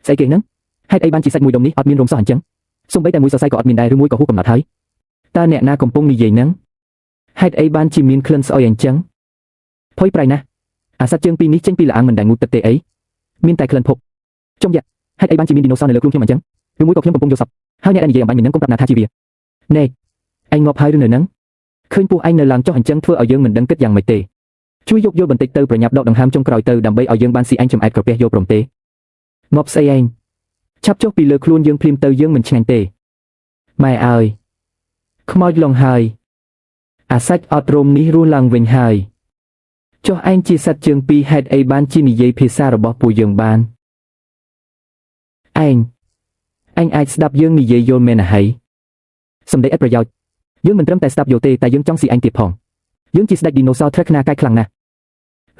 ស្អីគេហ្នឹងហេតុអីបានជាសាច់មួយដុំនេះអត់មានរោមសោះអញ្ចឹងសូម្បីតែមួយសរសៃក៏អត់មានដែរឬមួយក៏ហួសកំណត់ហើយតើអ្នកណាកំពុងនិយាយហ្នឹងហេតុអីបានជាមានក្លិនស្អុយអញ្ចឹងភុយប្រៃណាស់អាសត្វជើងពីរនេះចេញពីលាអាងមិនដែលងូតទឹកទេអីមានតែក្លិនភពចុំយ៉ាហេតុអីបានជាមានឌីណូស័រនៅលើខ្លួនខ្ញុំអញ្ចឹងឬមួយក៏ខ្ញុំកំពុងយល់សប្តិហើយអ្នកដែលនិយាយអំបញ្ញមិញហ្នឹងកុំប្រាប់ណាថាជាវាណែឯងងាប់ហើយឬនៅហ្នឹងឃើញពោះឯងនៅឡើងចុះអញ្ចឹងធ្វើឲ្យយើងមិនដឹងគិតយ៉ាងម៉េចទេជួយយកយល់បន្តិចទៅប្រញាប់ដកដង្ហើមចុងក្រោយទៅដើម្បីឲ្យយើងបានស៊ីឯងចំអែតក្រពះយកព្រមទេងាប់ស្អីឯងឆាប់ចុះពីលើខ្លួនយើងភ្លាមទៅយើងមិនឆ្ងាញ់ទេម៉ែអើយខ្មោចលងហើយអាសាច់អត់រោមនេះរស់ឡើងវិញហើយចុះឯងជាសត្វជើងពីរហេតុអីបានជានិយាយភាសារបស់ពួកយើងបានឯងឯងអាចស្ដាប់យើងនិយាយយល់មែនអហីសំដីឥតប្រយោជន៍យើងមិនត្រឹមតែស្ដាប់យល់ទេតែយើងចង់ស៊ីឯងទៀតផងយើងជាស្ដេចឌីណូស័រត្រឹកខ្នាកាយខ្លាំងណាស់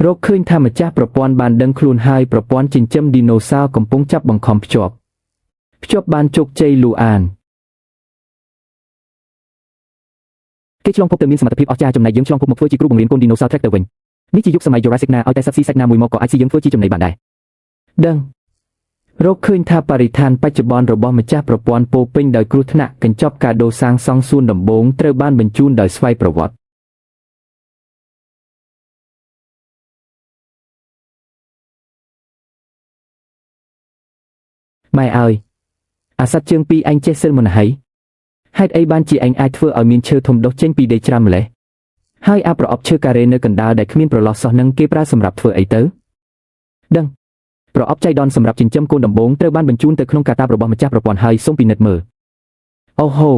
រកឃើញថាម្ចាស់ប្រព័ន្ធបានដឹងខ្លួនហើយប្រព័ន្ធចិញ្ចឹមឌីណូស័រកំពុងចាប់បង្ខំភ្ជាប់ភ្ជាប់បានជោគជ័យលូអានគេឆ្លងភពទៅមានសមត្ថភាពអស្ចារ្យចំណែកយើងឆ្លងភពមកធ្វើជាគ្រូបង្រៀនកូនឌីណូស័រត្រឹកទៅវិញនេះជាយុគសម័យ Jurassic ណាឲ្យតែសត្វស៊ីសាច់ណាមួយមកក៏អាចស៊ីយើងធ្វើជាចំណីបានដែរដឹងរកឃើញថាបរិស្ថានបច្ចុប្បន្នរបស់ម្ចាស់ប្រព័ន្ធពោពេញដោយគ្រោះថ្នាក់កញ្ចប់កាដូសាងសង់សួនដំបូងត្រូវបានបញ្ជូនដោយស្វ័យប្រវត្តិម៉ែអើយអាសត្វជើងពីរឯងចេះសិលមុនហីហេតុអីបានជាឯងអាចធ្វើឲ្យមានឈើធំដុះចេញពីដីច្រាំម្លេះហើយអាប្រអប់ឈើការ៉េនៅកណ្ដាលដែលគ្មានប្រឡោះសោះនឹងគេប្រើសម្រាប់ធ្វើអីទៅដឹងប្រអប់ចៃដន្យសម្រាប់ចិញ្ចឹមកូនដំបូងត្រូវបានបញ្ជូនទៅក្នុងកាតាបរបស់ម្ចាស់ប្រព័ន្ធហើយសូមពិនិត្យមើលអូហូ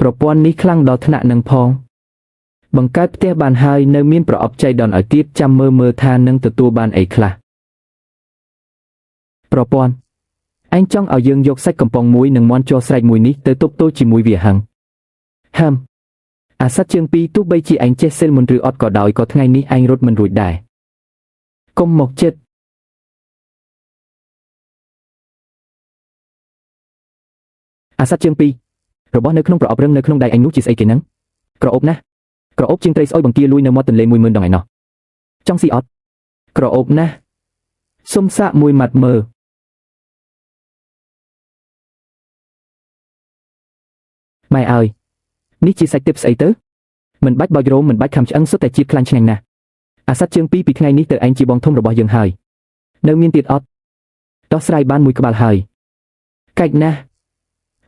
ប្រព័ន្ធនេះខ្លាំងដល់ថ្នាក់នឹងផងបង្កើតផ្ទះបានហើយនៅមានប្រអប់ចៃដន្យឲ្យទៀតចាំមើលមើលថានឹងទទួលបានអីខ្លះប្រព័ន្ធឯងចង់ឲ្យយើងយកសាច់កំប៉ុងមួយនិងមាន់ជ័រស្រែកមួយនេះទៅទប់ទល់ជាមួយវាហឹងហឹមអាសត្វជើងពីរទោះបីជាឯងចេះសិលមុនឬអត់ក៏ដោយក៏ថ្ងៃនេះឯងរត់មិនរួចដែរកុំមកចិត្តអាសត្វជើងពីររបស់នៅក្នុងប្រអប់រឹងនៅក្នុងដៃឯងនោះជាស្អីគេហ្នឹងក្រអូបណាស់ក្រអូបជាងត្រីស្អុយបង្គាលួយនៅមាត់ទន្លេ10000ដងឯណោះចង់ស៊ីអត់ក្រអូបណាស់សុំសាកមួយម៉ាត់មើលម៉ែអើយនេះជាសាច់ទិព្វស្អីទៅមិនបាច់បោចរោមមិនបាច់ខំឆ្អឹងសុទ្ធតែជាតិខ្លាញ់ឆ្ងាញ់ណាស់អាសត្វជើងពីរពីថ្ងៃនេះទៅឯងជាបងធំរបស់យើងហើយនៅមានទៀតអត់ដោះស្រាយបានមួយក្បាលហើយកាច់ណាស់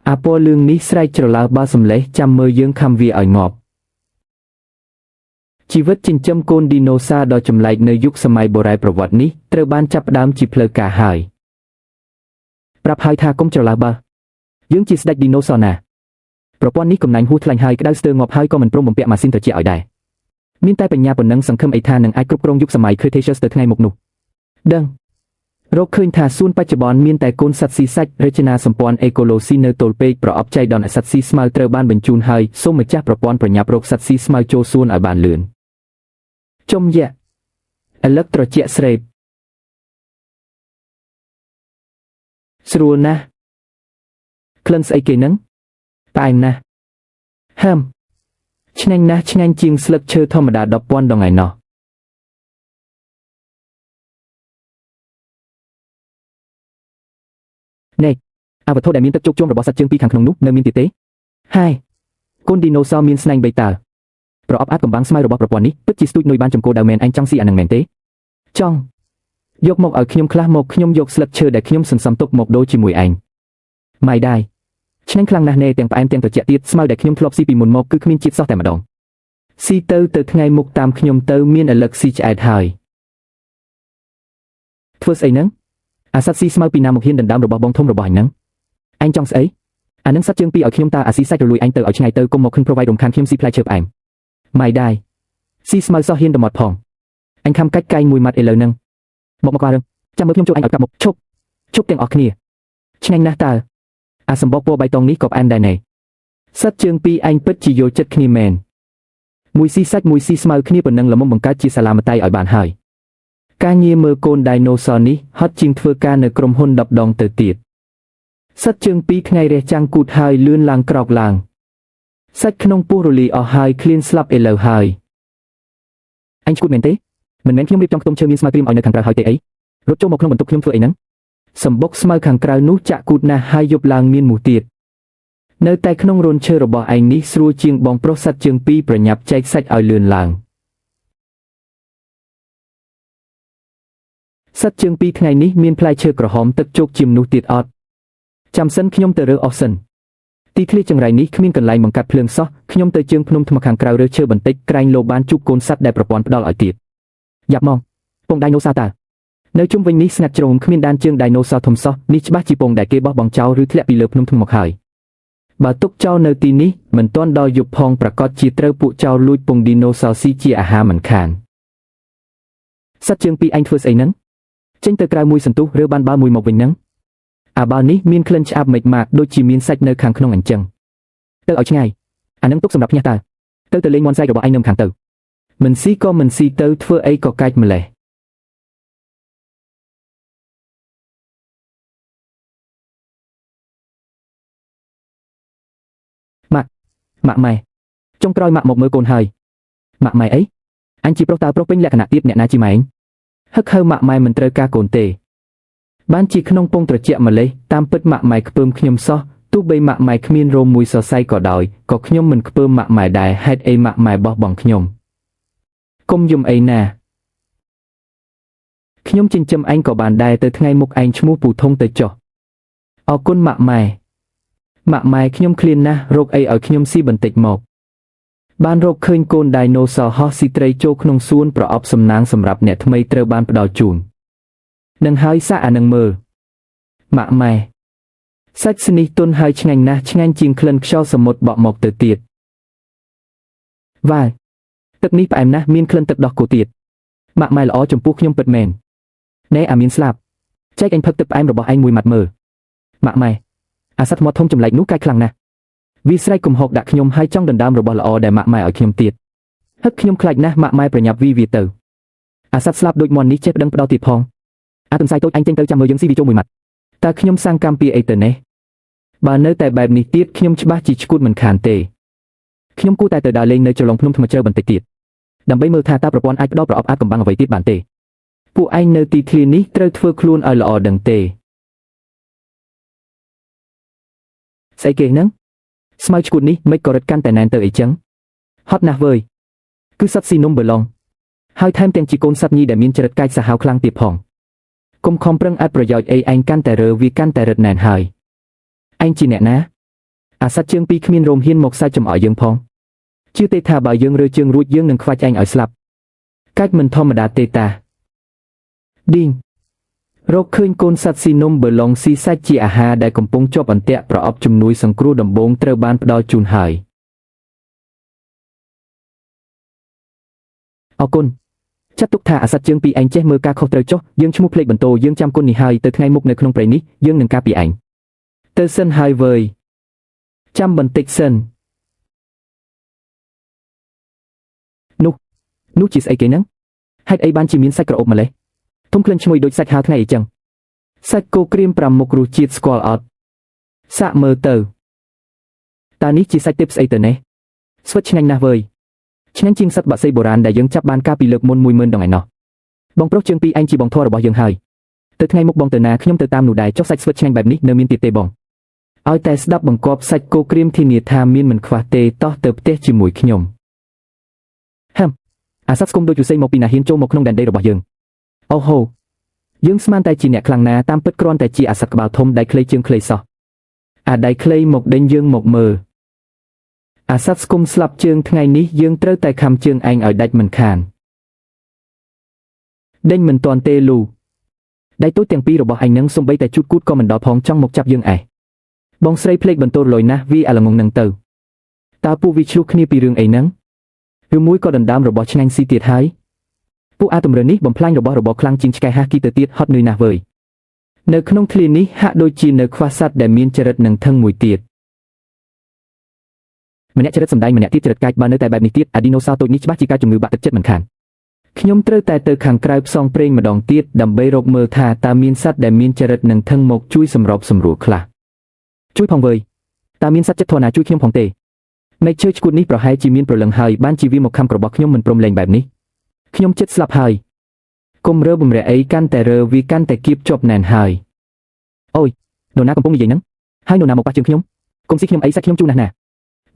អាពណ៌លឿងនេះស្រែកច្រឡើបើសំលេះចាំមើលយើងខំវាឲ្យងាប់ជីវិតចិញ្ចឹមកូនឌីណូសាដ៏ចម្លែកនៅយុគសម័យបុរាណប្រវត្តិនេះត្រូវបានចាប់ផ្ដើមជាផ្លូវការហើយប្រាប់ហើយថាកុំច្រឡើបើយើងជាស្ដេចឌីណូស័រណាប្រព័ន្ធនេះកំណាញ់ហួសថ្លាញ់ហើយក្តៅស្ទើរងាប់ហើយក៏មិនព្រមបំពាក់ម៉ាស៊ីនត្រជាក់ឲ្យដែរមានតែបញ្ញាប៉ុណ្ណឹងសង្ឃឹមអីថានឹងអាចគ្រប់គ្រងយុគសម័យ Cretaceous ទៅថ្ងៃមុខនោះដឹងរកឃើញថាសួនបច្ចុប្បន្នមានតែកូនសត្វស៊ីសាច់រចនាសម្ព័ន្ធអេកូឡូស៊ីនៅទល់ពេកប្រអប់ចៃដន្យសត្វស៊ីស្មៅត្រូវបានបញ្ជូនហើយសូមម្ចាស់ប្រព័ន្ធប្រញាប់រកសត្វស៊ីស្មៅចូលសួនឲ្យបានលឿនចុំយៈអលឹកត្រជាក់ស្រេបស្រួលណាស់ក្លិនស្អីគេហ្នឹងផ្អែមណាស់ហឹមឆ្ងាញ់ណាស់ឆ្ងាញ់ជាងស្លឹកឈើធម្មតា10,000ដងឯណោះណែអាវត្ថុដែលមានទឹកជោគជុំរបស់សត្វជើងពីរខាងក្នុងនោះនៅមានទៀតទេហើយកូនឌីណូស័រមានស្នែងបីតើប្រអប់អាចកំបាំងស្មៅរបស់ប្រព័ន្ធនេះពិតជាស្ទូចនុយបានចំគោដៅមែនឯងចង់ស៊ីអានឹងមែនទេចង់យកមកឲ្យខ្ញុំខ្លះមកខ្ញុំយកស្លឹកឈើដែលខ្ញុំសន្សំទុកមកដូរជាមួយឯងម៉ៃដែរឆ្ងាញ់ខ្លាំងណាស់ណែទាំងផ្អែមទាំងត្រជាក់ទៀតស្មៅដែលខ្ញុំធ្លាប់ស៊ីពីមុនមកគឺគ្មានជាតិសោះតែម្ដងស៊ីទៅទៅថ្ងៃមុខតាមខ្ញុំទៅមានអលឹកស៊ីឆ្អែតហើយធ្វើស្អីហ្នឹងអាសត្វស៊ីស្មៅពីណាមកហ៊ានដណ្ដើមរបស់បងធំរបស់អញហ្នឹងឯងចង់ស្អីអានឹងសត្វជើងពីរឲ្យខ្ញុំតើអាស៊ីសាច់រលួយឯងទៅឲ្យឆ្ងាយទៅកុំមកខឹងប្រវាយរំខានខ្ញុំស៊ីផ្លែឈើផ្អែមម៉ៃដែរស៊ីស្មៅសោះហ៊ានតមាត់ផងអញខំកាច់កែងមួយម៉ាត់ឥឡូវហ្នឹងមកមកក្បាលរឿងចាំមើលខ្ញុំចូលឯងឲ្យកាប់មុខឈប់ឈប់ទាំងអស់គ្នាឆ្ងាញ់ណាស់តើអាសម្បកពណ៌បៃតងនេះក៏ផ្អែមដែរណែសត្វជើងពីរឯងពិតជាយល់ចិត្តគ្នាមែនមួយស៊ីសាច់មួយស៊ីស្មៅគ្នាប៉ុណ្ណឹងល្មមបង្កើតជាសាឡាមតៃឲ្យបានហើយការងារមើលកូនឌៃណូស័រនេះហត់ជាងធ្វើការនៅក្រុមហ៊ុន10ដងទៅទៀតសត្វជើងពីរថ្ងៃរះចាំងគូតហើយលឿនឡើងក្រោកឡើងសាច់ក្នុងពោះរលីអស់ហើយឃ្លានស្លាប់ឥឡូវហើយអញឈួតមែនទេមិនមែនខ្ញុំរៀបចំខ្ទមឈើមានស្មៅត្រៀមឲ្យនៅខាងក្រៅហើយទេអីរត់ចូលមកក្នុងបន្ទប់ខ្ញុំធ្វើអីហ្នឹង សម្បុកស្មៅខាងក្រៅនោះចាក់គូតណាស់ហើយយប់ឡើងមានមូសទៀតនៅតែក្នុងរន្ធឈើរបស់ឯងនេះស្រួលជាងបងប្រុសសត្វជើងពីរប្រញាប់ចែកសាច់ឲ្យលឿនឡើងសត្វជើងពីរថ្ងៃនេះមានផ្លែឈើក្រហមទឹកជោគជាមនុស្សទៀតអត់ចាំសិនខ្ញុំទៅរើអស់សិនទីធ្លាចង្រៃនេះគ្មានកន្លែងបង្កាត់ភ្លើងសោះខ្ញុំទៅជើងភ្នំថ្មខាងក្រៅរើឈើបន្តិចក្រែងលោបានជួបកូនសត្វដែលប្រព័ន្ធផ្ដល់ឲ្យទៀតយ៉ាប់មកពងដៃណូសាតានៅជុំវិញនេះស្ងាត់ជ្រងគ្មានដានជើងដៃណូស័រធំសោះនេះច្បាស់ជាពងដែលគេបោះបង់ចោលឬធ្លាក់ពីលើភ្នំថ្មមកហើយបើទុកចោលនៅទីនេះមិនទាន់ដល់យប់ផងប្រកាសជាត្រូវពួកចោលលួចពងឌីណូស័រស៊ីជាអាហារមិនខានសត្វជើងពីរឯងធ្វើស្អីហ្នឹងចេញទៅក្រៅមួយសន្ទុះរើបានបាល់មួយមកវិញហ្នឹងអាបាល់នេះមានក្លិនឆ្អាបមិនម៉ាកដូចជាមានសាច់នៅខាងក្នុងអញ្ចឹងទៅឲ្យឆ្ងាយអានឹងទុកសម្រាប់ភ្ញាស់តើទៅទៅលេងមាន់ស្រែករបស់ឯងនៅខាងទៅមិនស៊ីក៏មិនស៊ីទៅធ្វើអីក៏កាច់ម្លេះម៉ាក់ម៉ាក់ម៉ែចុងក្រោយម៉ាក់មកមើលកូនហើយម៉ាក់ម៉ែអីអញជាប្រុសតើប្រុសពេញលក្ខណៈទៀតអ្នកណាជាម៉ែងហឹកហៅម៉ាក់ម៉ែមិនត្រូវការកូនទេបានជាក្នុងពងត្រជាក់ម្លេះតាមពិតម៉ាក់ម៉ែខ្ពើមខ្ញុំសោះទោះបីម៉ាក់ម៉ែគ្មានរោមមួយសរសៃក៏ដោយក៏ខ្ញុំមិនខ្ពើមម៉ាក់ម៉ែដែរហេតុអីម៉ាក់ម៉ែបោះបង់ខ្ញុំកុំយំអីណាខ្ញុំចិញ្ចឹមឯងក៏បានដែរទៅថ្ងៃមុខឯងឈ្មោះពូធំទៅចុះអរគុណម៉ាក់ម៉ែម៉ាក់ម៉ែខ្ញុំឃ្លានណាស់រកអីឲ្យខ្ញុំស៊ីបន្តិចមកបានរកឃើញកូនដៃណូស័រហោះស៊ីត្រីចូលក្នុងសួនប្រអប់សំណាងសម្រាប់អ្នកថ្មីត្រូវបានផ្ដល់ជូននឹងហើយសាក់អានឹងមើលម៉ាក់ម៉ែសាច់ស្នេះទន់ហើយឆ្ងាញ់ណាស់ឆ្ងាញ់ជាងក្លិនខ្យល់សមុទ្របក់មកទៅទៀតវ៉ាវទឹកនេះផ្អែមណាស់មានក្លិនទឹកដោះគោទៀតម៉ាក់ម៉ែល្អចំពោះខ្ញុំពិតមែនណែអាមានស្លាប់ចែកអញផឹកទឹកផ្អែមរបស់ឯងមួយម៉ាត់មើលម៉ាក់ម៉ែអាសត្វមាត់ធំចម្លែកនោះកាចខ្លាំងណាស់វាស្រែកកំហុកដាក់ខ្ញុំហើយចង់ដណ្ដើមរបស់ល្អដែលម៉ាក់ម៉ែឲ្យខ្ញុំទៀតហឹកខ្ញុំខ្លាចណាស់ម៉ាក់ម៉ែប្រញាប់វីវាទៅអាសត្វស្លាប់ដូចមាន់នេះចេះប្តឹងផ្ដោទៀតផងអាទន្សាយតូចអញចេញទៅចាំមើលយើងស៊ីវាចូលមួយម៉ាត់តើខ្ញុំសាងកម្មពីអីទៅនេះបើនៅតែបែបនេះទៀតខ្ញុំច្បាស់ជាឈួតមិនខានទេខ្ញុំគួរតែទៅដើរលេងនៅជ្រលងភ្នំថ្មជ្រៅបន្តិចទៀតដើម្បីមើលថាតើប្រព័ន្ធអាចផ្ដល់ប្រអប់អាចកំបាំងអ្វីទៀតបានទេពួកឯងនៅទីធ្លានេះត្រូវធ្វើខ្លួនឲ្យល្អដឹងទេស្អីគេហ្នឹងស្មៅឈួតនេះមិនក៏រត់កាន់តែណែនទៅអីចឹងហត់ណាស់វើយគឺសត្វស៊ីនំបឺឡុងហើយថែមទាំងជាកូនសត្វញីដែលមានចរិតកាចសាហាវខ្លាំងទៀតផងកុំខំប្រឹងអត់ប្រយោជន៍អីឯងកាន់តែរើវាកាន់តែរឹតណែនហើយឯងជាអ្នកណាអាសត្វជើងពីរគ្មានរោមហ៊ានមកសាច់ចំអកយើងផងជឿទេថាបើយើងរើជើងរួចយើងនឹងខ្វាច់ឯងឲ្យស្លាប់កាច់មិនធម្មតាទេតាឌីងរកឃើញកូនសត្វស៊ីនំបឺឡុងស៊ីសាច់ជាអាហារដែលកំពុងជាប់អន្ទាក់ប្រអប់ជំនួយសង្គ្រោះដំបូងត្រូវបានផ្ដល់ជូនហើយអរគុណចាត់ទុកថាអាសត្វជើងពីរឯងចេះមើលការខុសត្រូវចុះយើងឈ្មោះភ្លេចបន្ទោយើងចាំគុណនេះហើយទៅថ្ងៃមុខនៅក្នុងព្រៃនេះយើងនឹងការពីឯងទៅសិនហើយវើយចាំបន្តិចសិននោះនោះជាស្អីគេហ្នឹងហេតុអីបានជាមានសាច់ក្រអូបម្លេះធំក្លិនឈ្ងុយដូចសាច់ហាលថ្ងៃអីចឹងសាច់គោក្រៀម5មុខរសជាតិស្គាល់អត់សាក់មើលទៅតើនេះជាសាច់ទេពស្អីទៅនេះស្វិតឆ្ងាញ់ណាស់វើយឆ្ងាញ់ជាងសត្វបក្សីបុរាណដែលយើងចាប់បានកាលពីលើកមុន10000ដងឯណោះបងប្រុសជើងពីរឯងជាបងធររបស់យើងហើយទៅថ្ងៃមុខបងទៅណាខ្ញុំទៅតាមនោះដែរចុះសាច់ស្វិតឆ្ងាញ់បែបនេះនៅមានទៀតទេបងឲ្យតែស្ដាប់បង្គាប់សាច់គោក្រៀមធានាថាមានមិនខ្វះទេតោះទៅផ្ទះជាមួយខ្ញុំហឹមអាសត្វស្គមដូចយុសីមកពីណាហ៊ានចូលមកក្នុងដែនដីរបស់យើងអូហូយើងស្មានតែជាអ្នកខ្លាំងណាតាមពិតគ្រាន់តែជាអាសត្វក្បាលធំដៃខ្លីជើងខ្លីសោះអាដៃខ្លីមកដេញយើងមកមើលអាសត្វស្គមស្លាប់ជើងថ្ងៃនេះយើងត្រូវតែខំជើងឯងឲ្យដាច់មិនខានដេញមិនទាន់ទេលូដៃតូចទាំងពីររបស់ឯងនឹងសំបីតែជូតគូតក៏មិនដល់ផងចង់មកចាប់យើងឯងបងស្រីភ្លេចបន្ទោរលុយណាស់វាអាល្ងងនឹងទៅតើពួកវាឆ្លោះគ្នាពីរឿងអីហ្នឹងឬមួយក៏ដណ្ដើមរបស់ឆ្ងាញ់ស៊ីទៀតហើយពួកអាទម្រើនេះបំផ្លាញរបស់របរខ្លាំងជាងឆ្កែហាស់គីទៅទៀតហត់នឿយណាស់វើយនៅក្នុងធ្លានេះហាក់ដូចជានៅខ្វះសត្វដែលមានចរិតនឹងថឹងមួយទៀតម្នាក់ចរិតសំដែងម្នាក់ទៀតចរិតកាចបើនៅតែបែបនេះទៀតអាឌីណូស័រតូចនេះច្បាស់ជាការជំងឺបាក់ទឹកចិត្តមិនខានខ្ញុំត្រូវតែទៅខាងក្រៅផ្សងព្រេងម្ដងទៀតដើម្បីរកមើលថាតើមានសត្វដែលមានចរិតនឹងថឹងមកជួយសម្របសម្រួលខ្លះជួយផងវើយតើមានសត្វចិត្តធរណាជួយខ្ញុំផងទេមេឈើឈួតនេះប្រហែលជាមានព្រលឹងហើយបានជាវាមកខំរបស់ខ្ញុំមិនព្រមលែងបែបនេះខ្ញុំចិត្តស្លាប់ហើយកុំរើបំរាអីកាន់តែរើវាកាន់តែគៀបជាប់ណែនហើយ អូយនរណាកំពុងនិយាយហ្នឹងហើយនរណាមកប៉ះជើងខ្ញុំកុំស៊ីខ្ញុំអីសាច់ខ្ញុំជូរណាស់ណ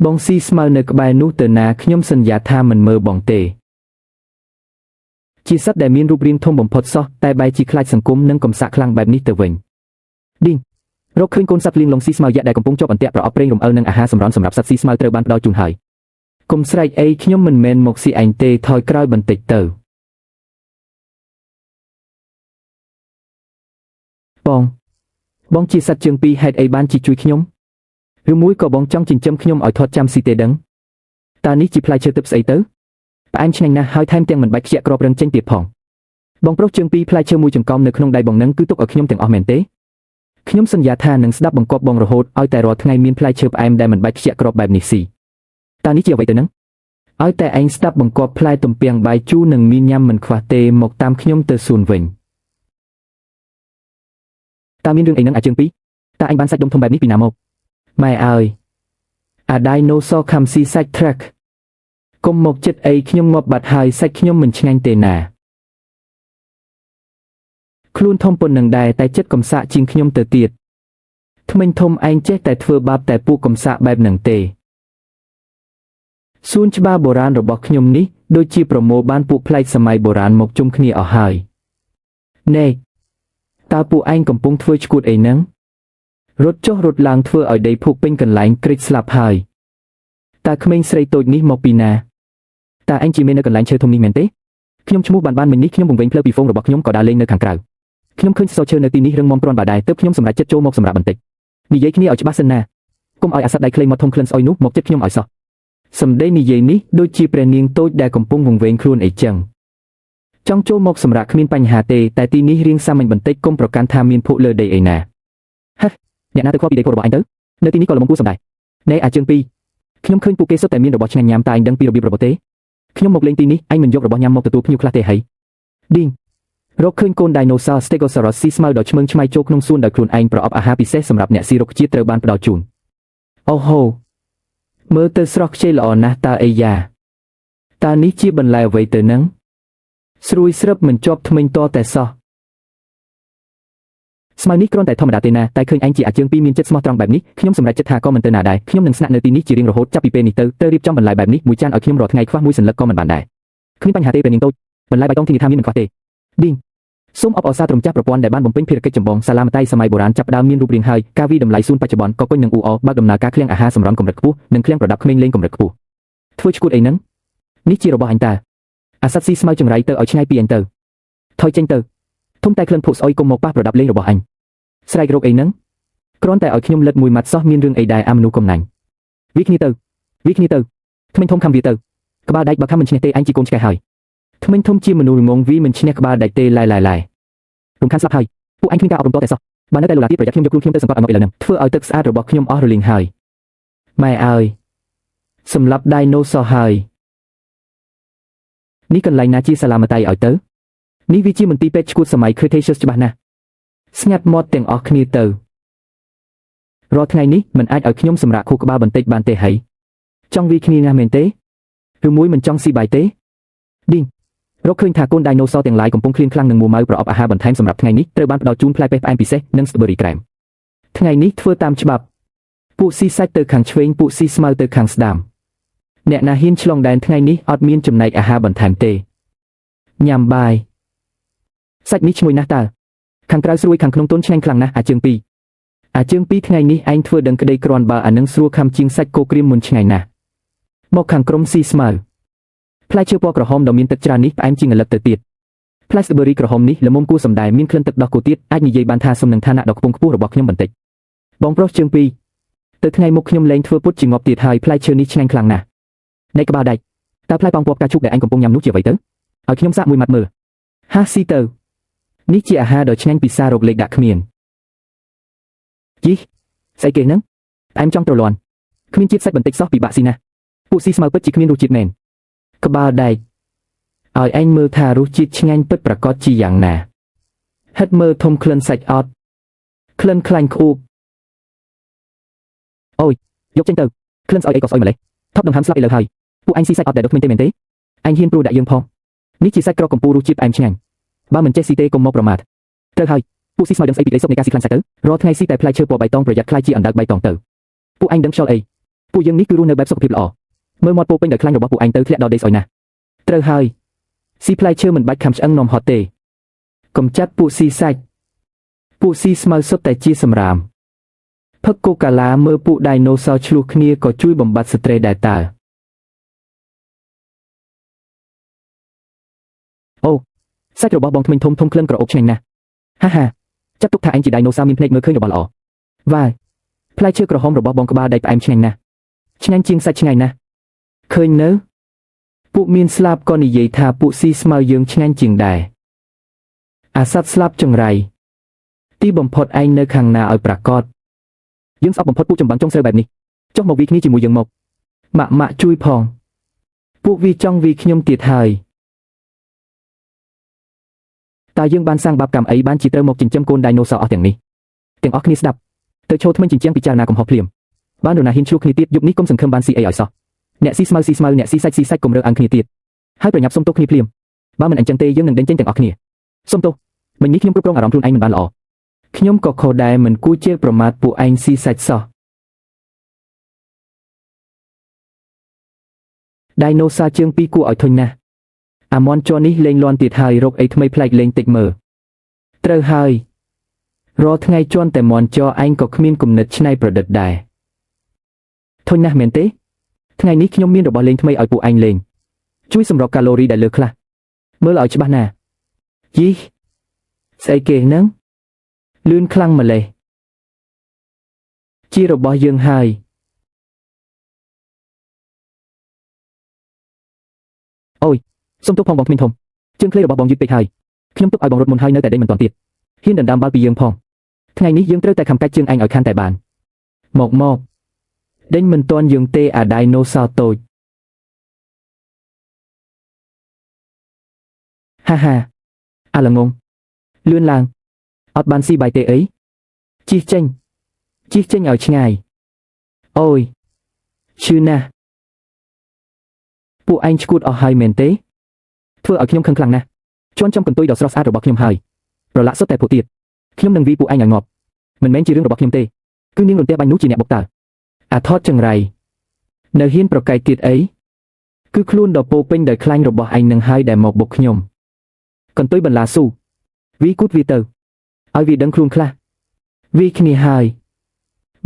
ាបងស៊ីស្មៅនៅក្បែរនោះទៅណាខ្ញុំសន្យាថាមិនមើលបងទេជាសត្វដែលមានរូបរាងធំបំផុតសោះតែបែរជាខ្លាចសង្គមនិងកំសាកខ្លាំងបែបនេះទៅវិញឌីងរកឃើញកូនសត្វលៀងលងស៊ីស្មៅយក្សដែលកំពុងជាប់អន្ទាក់ប្រអប់ប្រេងរំអិលនិងអាហារសម្រន់សម្រាប់សត្វស៊ីស្មៅត្រូវបានផ្ដល់ជូនហើយកុំស្រែកអីខ្ញុំមិនមែនមកស៊ីឯងទេថយក្រោយបន្តិចទៅបងបងជាសត្វជើងពីរហេតុអីបានជាជួយខ្ញុំឬមួយក៏បងចង់ចិញ្ចឹមខ្ញុំឲ្យធាត់ចាំស៊ីទេដឹងតើនេះជាផ្លែឈើទឹកស្អីទៅផ្អែមឆ្ងាញ់ណាស់ហើយថែមទាំងមិនបាច់ខ្ជាក់ក្របរឹងចេញទៀតផងបងប្រុសជើងពីរផ្លែឈើមួយចង្កោមនៅក្នុងដៃបងនឹងគឺទុកឲ្យខ្ញុំទាំងអស់មែនទេខ្ញុំសន្យាថានឹងស្ដាប់បង្គាប់បងរហូតឲ្យតែរាល់ថ្ងៃមានផ្លែឈើផ្អែមដែលមិនបាច់ខ្ជាក់ក្របបែបនេះស៊ីតើនេះជាអ្វីទៅនឹងឲ្យតែឯងស្ដាប់បង្គាប់ផ្លែទំពាំងបាយជូរនឹងមានញ៉ាំមិនខ្វះទេមកតាមខ្ញុំទៅសួនវិញតើមានរឿងអីនឹងអាជើងពីរតើឯងបានសាច់ដុំធំបែបនេះពីណាមកម៉ែអើយអាដៃណូសខំស៊ីសាច់ truck កុំមកចិត្តអីខ្ញុំងាប់បាត់ហើយសាច់ខ្ញុំមិនឆ្ងាញ់ទេណាខ្លួនធំប៉ុណ្ណឹងដែរតែចិត្តកំសាកជាងខ្ញុំទៅទៀតថ្មិញធំឯងចេះតែធ្វើបាបតែពួកកំសាកបែបនឹងទេសួនច្បារបុរាណរបស់ខ្ញុំនេះដូចជាប្រមូលបានពួកប្លែកសម័យបុរាណមកជុំគ្នាអស់ហើយណែតើពួកឯងកំពុងធ្វើឈួតអីហ្នឹងរត់ចុះរត់ឡើងធ្វើឲ្យដីភក់ពេញកន្លែងក្រិចស្លាប់ហើយតើក្មេងស្រីតូចនេះមកពីណាតើឯងជាមេនៅកន្លែងឈើធំនេះមែនទេខ្ញុំឈ្មោះបានបានមិញនេះខ្ញុំវង្វេងផ្លូវពីហ្វូងរបស់ខ្ញុំក៏ដើរលេងនៅខាងក្រៅខ្ញុំឃើញសសរឈើនៅទីនេះរឹងមាំគ្រាន់បើដែរទើបខ្ញុំសម្រេចចិត្តចូលមកសម្រាប់បន្តិចនិយាយគ្នាឲ្យច្បាស់សិនណាកុំឲ្យអាសត្វដៃខ្លីមាត់ធំក្លិនស្អុយនោះមកចិត្តខ្ញុំឲ្យសោះសម្ដីនិយាយនេះដូចជាព្រះនាងតូចដែលកំពុងវង្វេងខ្លួនអីចឹងចង់ចូលមកសម្រាប់គ្មានបញ្ហាទេតែទីនេះរៀងសាមញ្ញបន្តិចកុំប្រកាន់ថាមានភក់លើដីអីណាហេអ្នកណាទៅខ្វល់ពីដីភក់របស់អញទៅនៅទីនេះក៏ល្មមគួរសំដែរណែអាជើងពីរខ្ញុំឃើញពួកគេសុទ្ធតែមានរបស់ឆ្ងាញ់ញ៉ាំតែឯងដឹងពីរបៀបរបស់ទេខ្ញុំមកលេងទីនេះឯងមិនយករបស់ញ៉ាំមកទទួលភ្ញៀវខ្លះទេហីឌីងរកឃើញកូន Dinosaur Stegosaurus ស៊ីស្មៅដ៏ឆ្មើងឆ្មៃចូលក្នុងសួនដោយខ្លួនឯងប្រអប់អាហារពិសេសសម្រាប់អ្នកស៊ីរុក្ខជាតិត្រូវបានផ្ដល់ជូនអូហូមើលទៅស្រស់ខ្ចីល្អណាស់តើអីយ៉ាតើនេះជាបន្លែអ្វីទៅនឹងស្រួយស្រឹបមិនជាប់ធ្មេញតតែសោះស្មៅនេះគ្រាន់តែធម្មតាទេណាតែឃើញឯងជាអាជើងពីរមានចិត្តស្មោះត្រង់បែបនេះខ្ញុំសម្រេចចិត្តថាក៏មិនទៅណាដែរខ្ញុំនឹងស្នាក់នៅទីនេះជារៀងរហូតចាប់ពីពេលនេះទៅត្រូវរៀបចំបន្លែបែបនេះមួយចានឲ្យខ្ញុំរាល់ថ្ងៃខ្វះមួយសន្លឹកក៏មិនបានដែរគ្មានបញ្ហាទេព្រះនាងតូចបន្លែបៃតងធានាថាមានមិនខ្វះទេឌីងសូមអបអរសាទរម្ចាស់ប្រព័ន្ធដែលបានបំពេញភារកិច្ចចម្បងសាឡាមតៃសម័យបុរាណចាប់ផ្ដើមមានរូបរាងហើយការវិតម្លៃសួនបច្ចុប្បន្នក៏គុញនឹងអ៊ូអបើកដំណើរការឃ្លាំងអាហារសម្រន់កម្រិតខ្ពស់និងឃ្លាំងប្រដាប់ក្មេងលេងកម្រិតខ្ពស់ធ្វើឈួតអីហ្នឹងនេះជារបស់អញតើអាសត្វស៊ីស្មៅចង្រៃទៅឲ្យឆ្ងាយពីអញទៅថយចេញទៅធំតែក្លិនភក់ស្អុយកុំមកប៉ះប្រដាប់លេងរបស់អញស្រែករកអីហ្នឹងគ្រាន់តែឲ្យខ្ញុំលិតមួយម៉ាត់សោះមានរឿងអីដែរអាមនុស្សកំណាញ់វាគ្នាទៅវាគ្នាទៅថ្មិញធំខំវាទៅក្បាលដែកបើខំមិនឈ្នះទេអញជាកូនឆ្កែហើយថ្មិញធំជាមនុស្សល្ងងវីមិនឈ្នះក្បាលដែកទេឡែឡែឡែរំខានស្លាប់ហើយពួកឯងគ្មានការអប់រំតតែសោះបើនៅតែលូឡាទៀតប្រយ័ត្នខ្ញុំយកខ្លួនខ្ញុំទៅសង្កត់ឲ្យមកឥឡូវហ្នឹងធ្វើឲ្យទឹកស្អាតរបស់ខ្ញុំអស់រលីងហើយម៉ែអើយសម្លាប់ដៃណូសហើយនេះកន្លែងណាជាសាឡាមតៃឲ្យទៅនេះវាជាមន្ទីរពេទ្យឈួតសម័យ Cretaceous ច្បាស់ណាស់ស្ងាត់មាត់ទាំងអស់គ្នាទៅរាល់ថ្ងៃនេះមិនអាចឲ្យខ្ញុំសម្រាកខួរក្បាលបន្តិចបានទេហីចង់វាគ្នាណាស់មែនទេឬមួយមិនចង់ស៊ីបាយទេឌីងរកឃើញថាកូនដៃណូសទាំងឡាយកំពុងឃ្លានខ្លាំងនឹងមួម៉ៅប្រអប់អាហារបន្ថែមសម្រាប់ថ្ងៃនេះត្រូវបានផ្ដល់ជូនផ្លែប៉េះផ្អែមពិសេសនិងស្ទ្រប៊ឺរីក្រែមថ្ងៃនេះធ្វើតាមច្បាប់ពួកស៊ីសាច់ទៅខាងឆ្វេងពួកស៊ីស្មៅទៅខាងស្ដាំអ្នកណាហ៊ានឆ្លងដែនថ្ងៃនេះអត់មានចំណែកអាហារបន្ថែមទេញ៉ាំបាយសាច់នេះឈ្ងុយណាស់តើខាងក្រៅស្រួយខាងក្នុងទន់ឆ្ងាញ់ខ្លាំងណាស់អាជើងពីរអាជើងពីរថ្ងៃនេះឯងធ្វើដឹងក្តីគ្រាន់បើអានឹងស្រួលខំជាងសាច់គោក្រៀមមុនឆ្ងាញ់ណាស់មកខាងក្រុមស៊ីស្មៅផ្លែឈើពណ៌ក្រហមដ៏មានទឹកច្រើននេះផ្អែមជាងឪឡឹកទៅទៀតផ្លែស្ទ្រប៊ឺរីក្រហមនេះល្មមគួរសំដែងមានក្លិនទឹកដោះគោទៀតអាចនិយាយបានថាសុំនឹងឋានៈដ៏ខ្ពង់ខ្ពស់របស់ខ្ញុំបន្តិចបងប្រុសជើងពីរទៅថ្ងៃមុខខ្ញុំលែងធ្វើពុតជាងាប់ទៀតហើយផ្លែឈើនេះឆ្ងាញ់ខ្លាំងណាស់នៃក្បាលដែកតើផ្លែប៉ោងពណ៌ផ្កាឈូកដែលអញកំពុងញ៉ាំនោះជាអ្វីទៅឲ្យខ្ញុំសាកមួយម៉ាត់មើលហាស៊ីទៅនេះជាអាហារដ៏ឆ្ងាញ់ពិសារោកលេខដាក់គ្មានយីស្អីគេហ្នឹងផ្អែមចង់ទ្រលាន់គ្មានជាតិសាច់បន្តិចសោះពិបាកស៊ីណាស់ពួកស៊ីស្មៅពិតជាគ្មានរសជាតិមែនក្បាលដែកឲ្យឯងមើលថារសជាតិឆ្ងាញ់ពិតប្រាកដជាយ៉ាងណាហិតមើលធំក្លិនសាច់អត់ក្លិនខ្លាញ់ក្អួបអូយយកចេញទៅក្លិនស្អុយអីក៏ស្អុយម្លេះថប់ដង្ហើមស្លាប់ឥឡូវហើយពួកឯងស៊ីសាច់អត់ដែលដុសធ្មេញទេមែនទេឯងហ៊ានព្រួដាក់យើងផងនេះជាសាច់ក្រកកំពូលរសជាតិផ្អែមឆ្ងាញ់បើមិនចេះស៊ីទេកុំមកប្រមាថត្រូវហើយ ពួកស៊ីស្មៅដឹងស្អីពីក្តីសុខនៃការស៊ីខ្លាញ់សាច់ទៅរាល់ថ្ងៃស៊ីតែផ្លែឈើពណ៌បៃតងប្រយ័ត្នខ្លាយជាអណ្ដើកបៃតងទៅពួកឯងដឹងខ្យល់អីពួកយើងនេះគឺរស់នៅបែបសុខភាពល្អមើលមាត់ពោពេញដោយខ្លាញ់របស់ពួកឯងទៅធ្លាក់ដល់ដេកស្អុយណាស់ត្រូវហើយស៊ីផ្លែឈើមិនបាច់ខំឆ្អឹងនាំហត់ទេកំចាត់ពួកស៊ីសាច់ពួកស៊ីស្មៅសុទ្ធតែជាសម្រាមផឹកកូកាឡាមើលពួកដៃណូស័រឆ្លោះគ្នាក៏ជួយបំបត្តិស្ត្រេសដែរតើអូសាច់របស់បងថ្មិញធំធំក្លិនក្រអូបឆ្ងាញ់ណាស់ហាហាចាត់ទុកថាឯងជាដៃណូស័រមានភ្នែកមើលឃើញរបស់ល្អវ៉ាវផ្លែឈើក្រហមរបស់បងក្បាលដៃផ្អែមឆ្ងាញ់ណាស់ឆ្ងាញ់ជាងសាច់ឆ្ងាញ់ណាស់ឃើញនៅពួកមានស្លាបក៏និយាយថាពួកស៊ីស្មៅយើងឆ្ងាញ់ជាងដែរអាសត្វស្លាបចង្រៃទីបំផុតឯងនៅខាងណាឲ្យប្រកាសយើងស្អប់បំផុតពួកចម្បាំងចុងស្រូវបែបនេះចុះមកវីគ្នាជាមួយយើងមកម៉ាក់ម៉ាក់ជួយផងពួកវាចង់វីខ្ញុំទៀតហើយតើយើងបានសាងបាបកម្មអីបានជាត្រូវមកចិញ្ចឹមកូនដៃណូស័រអស់ទាំងនេះទាំងអស់គ្នាស្ដាប់ទៅឈោថ្មិញចិញ្ចឹងពិចារណាកំហុសភ្លាមបាននរណាហ៊ានឆ្លោះគ្នាទៀតយប់នេះកុំសង្ឃឹមបានស៊ីអីឲ្យសោះអ្នកស៊ីស្មៅស៊ីស្មៅអ្នកស៊ីសាច់ស៊ីសាច់កុំរើអង្គគ្នាទៀតហើយប្រញាប់សុំទោសគ្នាភ្លាមបើមិនអញ្ចឹងទេយើងនឹងដេញចេញទាំងអស់គ្នាសុំទោសមិញនេះខ្ញុំគ្រប់គ្រងអារម្មណ៍ខ្លួនឯងមិនបានល្អខ្ញុំក៏ខុសដែរមិនគួរជេរប្រមាថពួកឯងស៊ីសាច់សោះដៃណូស័រជើងពីរគួរឲ្យធុញណាស់អាមន់ជ័រនេះលេងលន់ទៀតហើយរកអីថ្មីប្លែកលេងតិចមើលត្រូវហើយរាល់ថ្ងៃជន់តែមន់ជ័រឯងក៏គ្មានគំនិតច្នៃប្រឌិតដែរធុញណាស់មែនទេថ្ងៃនេះខ្ញុំមានរបស់លេងថ្មីឲ្យពួកឯងលេងជួយសម្រកកាឡូរីដែលលើសខ្លះមើលឲ្យច្បាស់ណាយីស្អីគេហ្នឹងលឿនខ្លាំងម្លេះជារបស់យើងហើយអូយសុំទោសផងបងក្មេងធំជើងខ្លីរបស់បងយឺតពេកហើយខ្ញុំទុកឲ្យបងរត់មុនហើយនៅតែដេញមិនទាន់ទៀតហ៊ានដណ្ដើមបាល់ពីយើងផងថ្ងៃនេះយើងត្រូវតែខំកាច់ជើងឯងឲ្យខានតែបានមកមកដេញមិនទាន់យើងទេអាដៃណូស័រតូចហាហាអាល្ងងលឿនឡើងអត់បានស៊ីបាយទេអីជិះចេញជិះចេញឲ្យឆ្ងាយអូយឈឺណាស់ពួកឯងឈួតអស់ហើយមែនទេធ្វើឲ្យខ្ញុំខឹងខ្លាំងណាស់ជន់ចំកន្ទុយដ៏ស្រស់ស្អាតរបស់ខ្ញុំហើយប្រឡាក់សុទ្ធតែពួកទៀតខ្ញុំនឹងវីពួកឯងឲ្យងាប់មិនមែនជារឿងរបស់ខ្ញុំទេគឺនាងរន្ទះបាញ់នោះជាអ្នកបុកតើអាថតចង្រៃនៅហ៊ានប្រកែកទៀតអីគឺខ្លួនដ៏ពោពេញដោយខ្លាញ់របស់ឯងនឹងហើយដែលមកបុកខ្ញុំកន្ទុយបន្លាស៊ូវីគូតវាទៅឲ្យវាដឹងខ្លួនខ្លះវីគ្នាហើយ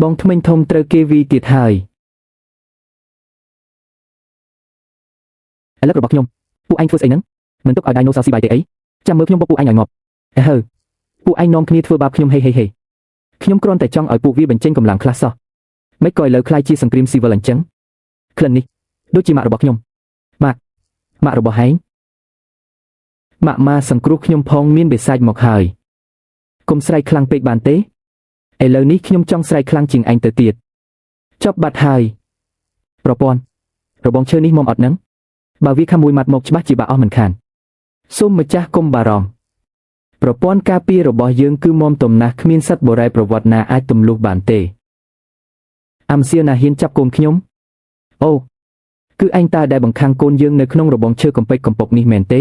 បងថ្មិញធំត្រូវគេវីទៀតហើយឥឡូវរបស់ខ្ញុំពួកឯងធ្វើស្អីហ្នឹងមិនទុកឲ្យដៃណូស័រស៊ីបាយទេអីចាំមើលខ្ញុំបុកពួកឯងឲ្យងាប់អេហើពួកឯងនាំគ្នាធ្វើបាបខ្ញុំហេហេហេខ្ញុំគ្រាន់តែចង់ឲ្យពួកវាបញ្ចេញកម្លាំងខ្លះសោះមិនក៏ឥឡូវខ្លាយជាសង្គ្រាមស៊ីវិលអញ្ចឹងក្លិននេះដូចជាម៉ាក់របស់ខ្ញុំម៉ាក់ម៉ាក់របស់ហែងម៉ាក់ម៉ាសង្គ្រោះខ្ញុំផងមានបិសាចមកហើយកុំស្រែកខ្លាំងពេកបានទេឥឡូវនេះខ្ញុំចង់ស្រែកខ្លាំងជាងឯងទៅទៀតចប់បាត់ហើយប្រព័ន្ធរបងឈើនេះមុំអត់នឹងបើវាខំមួយម៉ាត់មកច្បាស់ជាបាក់អស់មិនខានសូមម្ចាស់កុំបារម្ភប្រព័ន្ធការពាររបស់យើងគឺមុំទំណាស់គ្មានសត្វបុរេប្រវត្តិណាអាចទម្លុះបានទេអាំសៀណាហ៊ានចាប់កូនខ្ញុំអូគឺឯងតើដែលបង្ខាំងកូនយើងនៅក្នុងរបងឈើកំពេចកំពុកនេះមែនទេ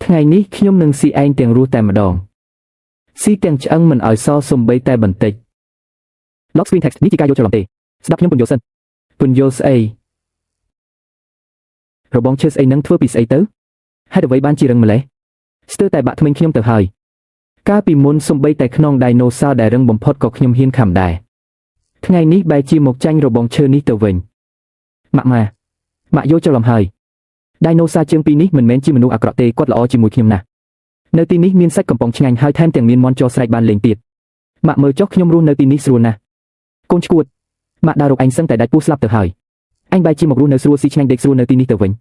ថ្ងៃនេះខ្ញុំនឹងស៊ីឯងទាំងរស់តែម្ដងស៊ីទាំងឆ្អឹងមិនឲ្យសល់សំបីតែបន្តិច Lock screen text នេះជាការយល់ច្រឡំទេស្ដាប់ខ្ញុំពន្យល់សិនពន្យល់ស្អីរបងឈើស្អីនឹងធ្វើពីស្អីទៅហេតុអ្វីបានជារឹងម្លេះស្ទើរតែបាក់ធ្មេញខ្ញុំទៅហើយកាលពីមុនសំបីតែខ្នងដៃណូស័រដែលរឹងបំផុតក៏ខ្ញុំហ៊ានខំដែរថ្ងៃនេះបែរជាមកចាញ់របងឈើនេះទៅវិញម៉ាក់ម៉ាម៉ាក់យល់ច្រឡំហើយដៃណូស័រជើងពីរនេះមិនមែនជាមនុស្សអាក្រក់ទេគាត់ល្អជាមួយខ្ញុំណាស់នៅទីនេះមានសាច់កំប៉ុងឆ្ងាញ់ហើយថែមទាំងមានមន់ជ័រស្រែកបានលេងទៀតម៉ាក់មើលចុះខ្ញុំរស់នៅទីនេះស្រួលណាស់កូនឈួតម៉ាក់ដើររកឯងសឹងតែដាច់ពោះស្លាប់ទៅហើយអញបែរជាមករស់នៅស្រួលស៊ីឆ្ងាញ់ដេកស្រួលនៅទីនេះទៅវិញ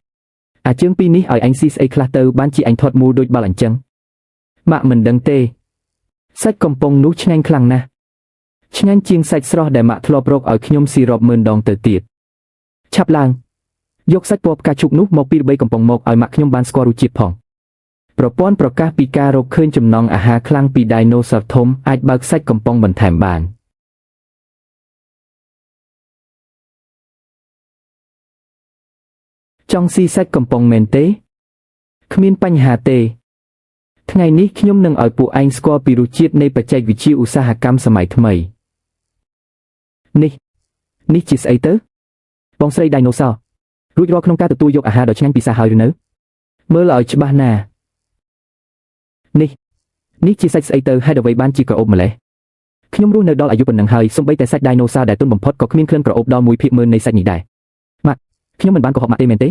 អាជើងពីរនេះឲ្យអញស៊ីស្អីខ្លះទៅបានជាអញធាត់មូលដូចបាល់អញ្ចឹងម៉ាក់មិនដឹងទេសាច់កំប៉ុងនោះឆ្ងាញ់ខ្លាំងណាស់ឆ្ងាញ់ជាងសាច់ស្រស់ដែលម៉ាក់ធ្លាប់រកឲ្យខ្ញុំស៊ីរាប់ម៉ឺនដងទៅទៀតឆាប់ឡើងយកសាច់ពណ៌ផ្កាឈូកនោះមកពីរបីកំប៉ុងមកឲ្យម៉ាក់ខ្ញុំបានស្គាល់រសជាតិផងប្រព័ន្ធប្រកាសពីការរកឃើញចំណង់អាហារខ្លាំងពីដៃណូស័រធំអាចបើកសាច់កំប៉ុងបន្ថែមបានចង់ស៊ីសាច់កំប៉ុងមែនទេគ្មានបញ្ហាទេ ថ្ងៃនេះខ្ញុំនឹងឲ្យពួកឯងស្គាល់ពីរសជាតិនៃបច្ចេកវិទ្យាឧស្សាហកម្មសម័យថ្មីនេះនេះជាស្អីទៅបងស្រីដៃណូស័ររួចរាល់ក្នុងការទទួលយកអាហារដ៏ឆ្ងាញ់ពិសាហើយឬនៅមើលឲ្យច្បាស់ណាស់នេះនេះជាសាច់ស្អីទៅហេតុអ្វីបានជាក្រអូបម្លេះខ្ញុំរស់នៅដល់អាយុប៉ុណ្ណឹងហើយសូម្បីតែសាច់ដៃណូស័រដែលទន់បំផុតក៏គ្មានក្លិនក្រអូបដល់1/10000នៃសាច់នេះដែរម៉ាក់ខ្ញុំមិនបានកុហកម៉ាក់ទេមែនទេ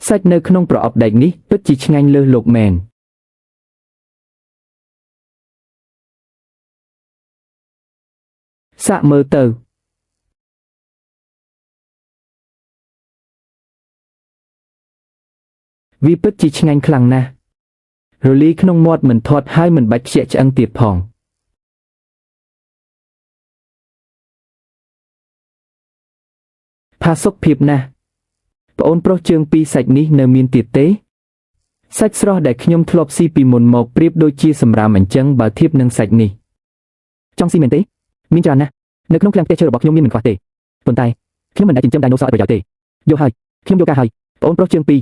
សាច់នៅក្នុងប្រអប់ដែកនេះពិតជាឆ្ងាញ់លើសលោកមែនសាកមើលទៅវាពិតជាឆ្ងាញ់ខ្លាំងណាស់រលីក្នុងមាត់មិនធាត់ហើយមិនបាច់ខ្ជាក់ឆ្អឹងទៀតផងផាសុកភាពណាស់ប្អូនប្រុសជើងពីរសាច់នេះនៅមានទៀតទេសាច់ស្រស់ដែលខ្ញុំធ្លាប់ស៊ីពីមុនមកប្រៀបដូចជាសម្រាមអញ្ចឹងបើធៀបនឹងសាច់នេះចង់ស៊ីមែនទេមានច្រើនណាស់នៅក្នុងឃ្លាំងផ្ទះឈើរបស់ខ្ញុំមានមិនខ្វះទេប៉ុន្តែខ្ញុំមិនដែលចិញ្ចឹមដៃណូស័រឲ្យប្រយោជន៍ទេយកហើយខ្ញុំយកការហើយប្អូនប្រុសជើងពីរ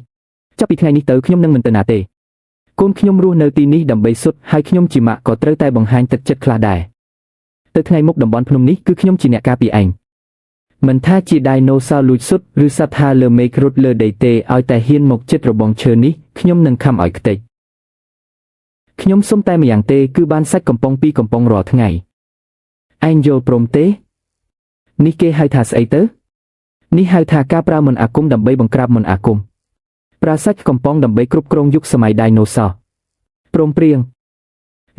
ចាប់ពីថ្ងៃនេះទៅខ្ញុំនឹងមិនទៅណាទេកូនខ្ញុំរស់នៅទីនេះដើម្បីសុទ្ធហើយខ្ញុំជាម៉ាក់ក៏ត្រូវតែបង្ហាញទឹកចិត្តខ្លះដែរទៅថ្ងៃមុខតំបន់ភ្នំនេះគឺខ្ញុំជាអ្នកការពារឯងមិនថាជាដៃណូស័រលួចសុទ្ធឬសត្វហាលើមេឃរត់លើដីទេឲ្យតែហ៊ានមកចិត្តរបងឈើនេះខ្ញុំនឹងខំឲ្យខ្ទេចខ្ញុំសុំតែម្យ៉ាងទេគឺបានសាច់កំប៉ុងពីរកំប៉ុងរាល់ថ្ងៃឯងយល់ព្រមទេនេះគេហៅថាស្អីទៅនេះហៅថាការប្រើមន្តអាគមដើម្បីបង្ក្រាបមន្តអាគមប្រើសាច់កំប៉ុងដើម្បីគ្រប់គ្រងយុគសម័យដៃណូស័រព្រមព្រៀង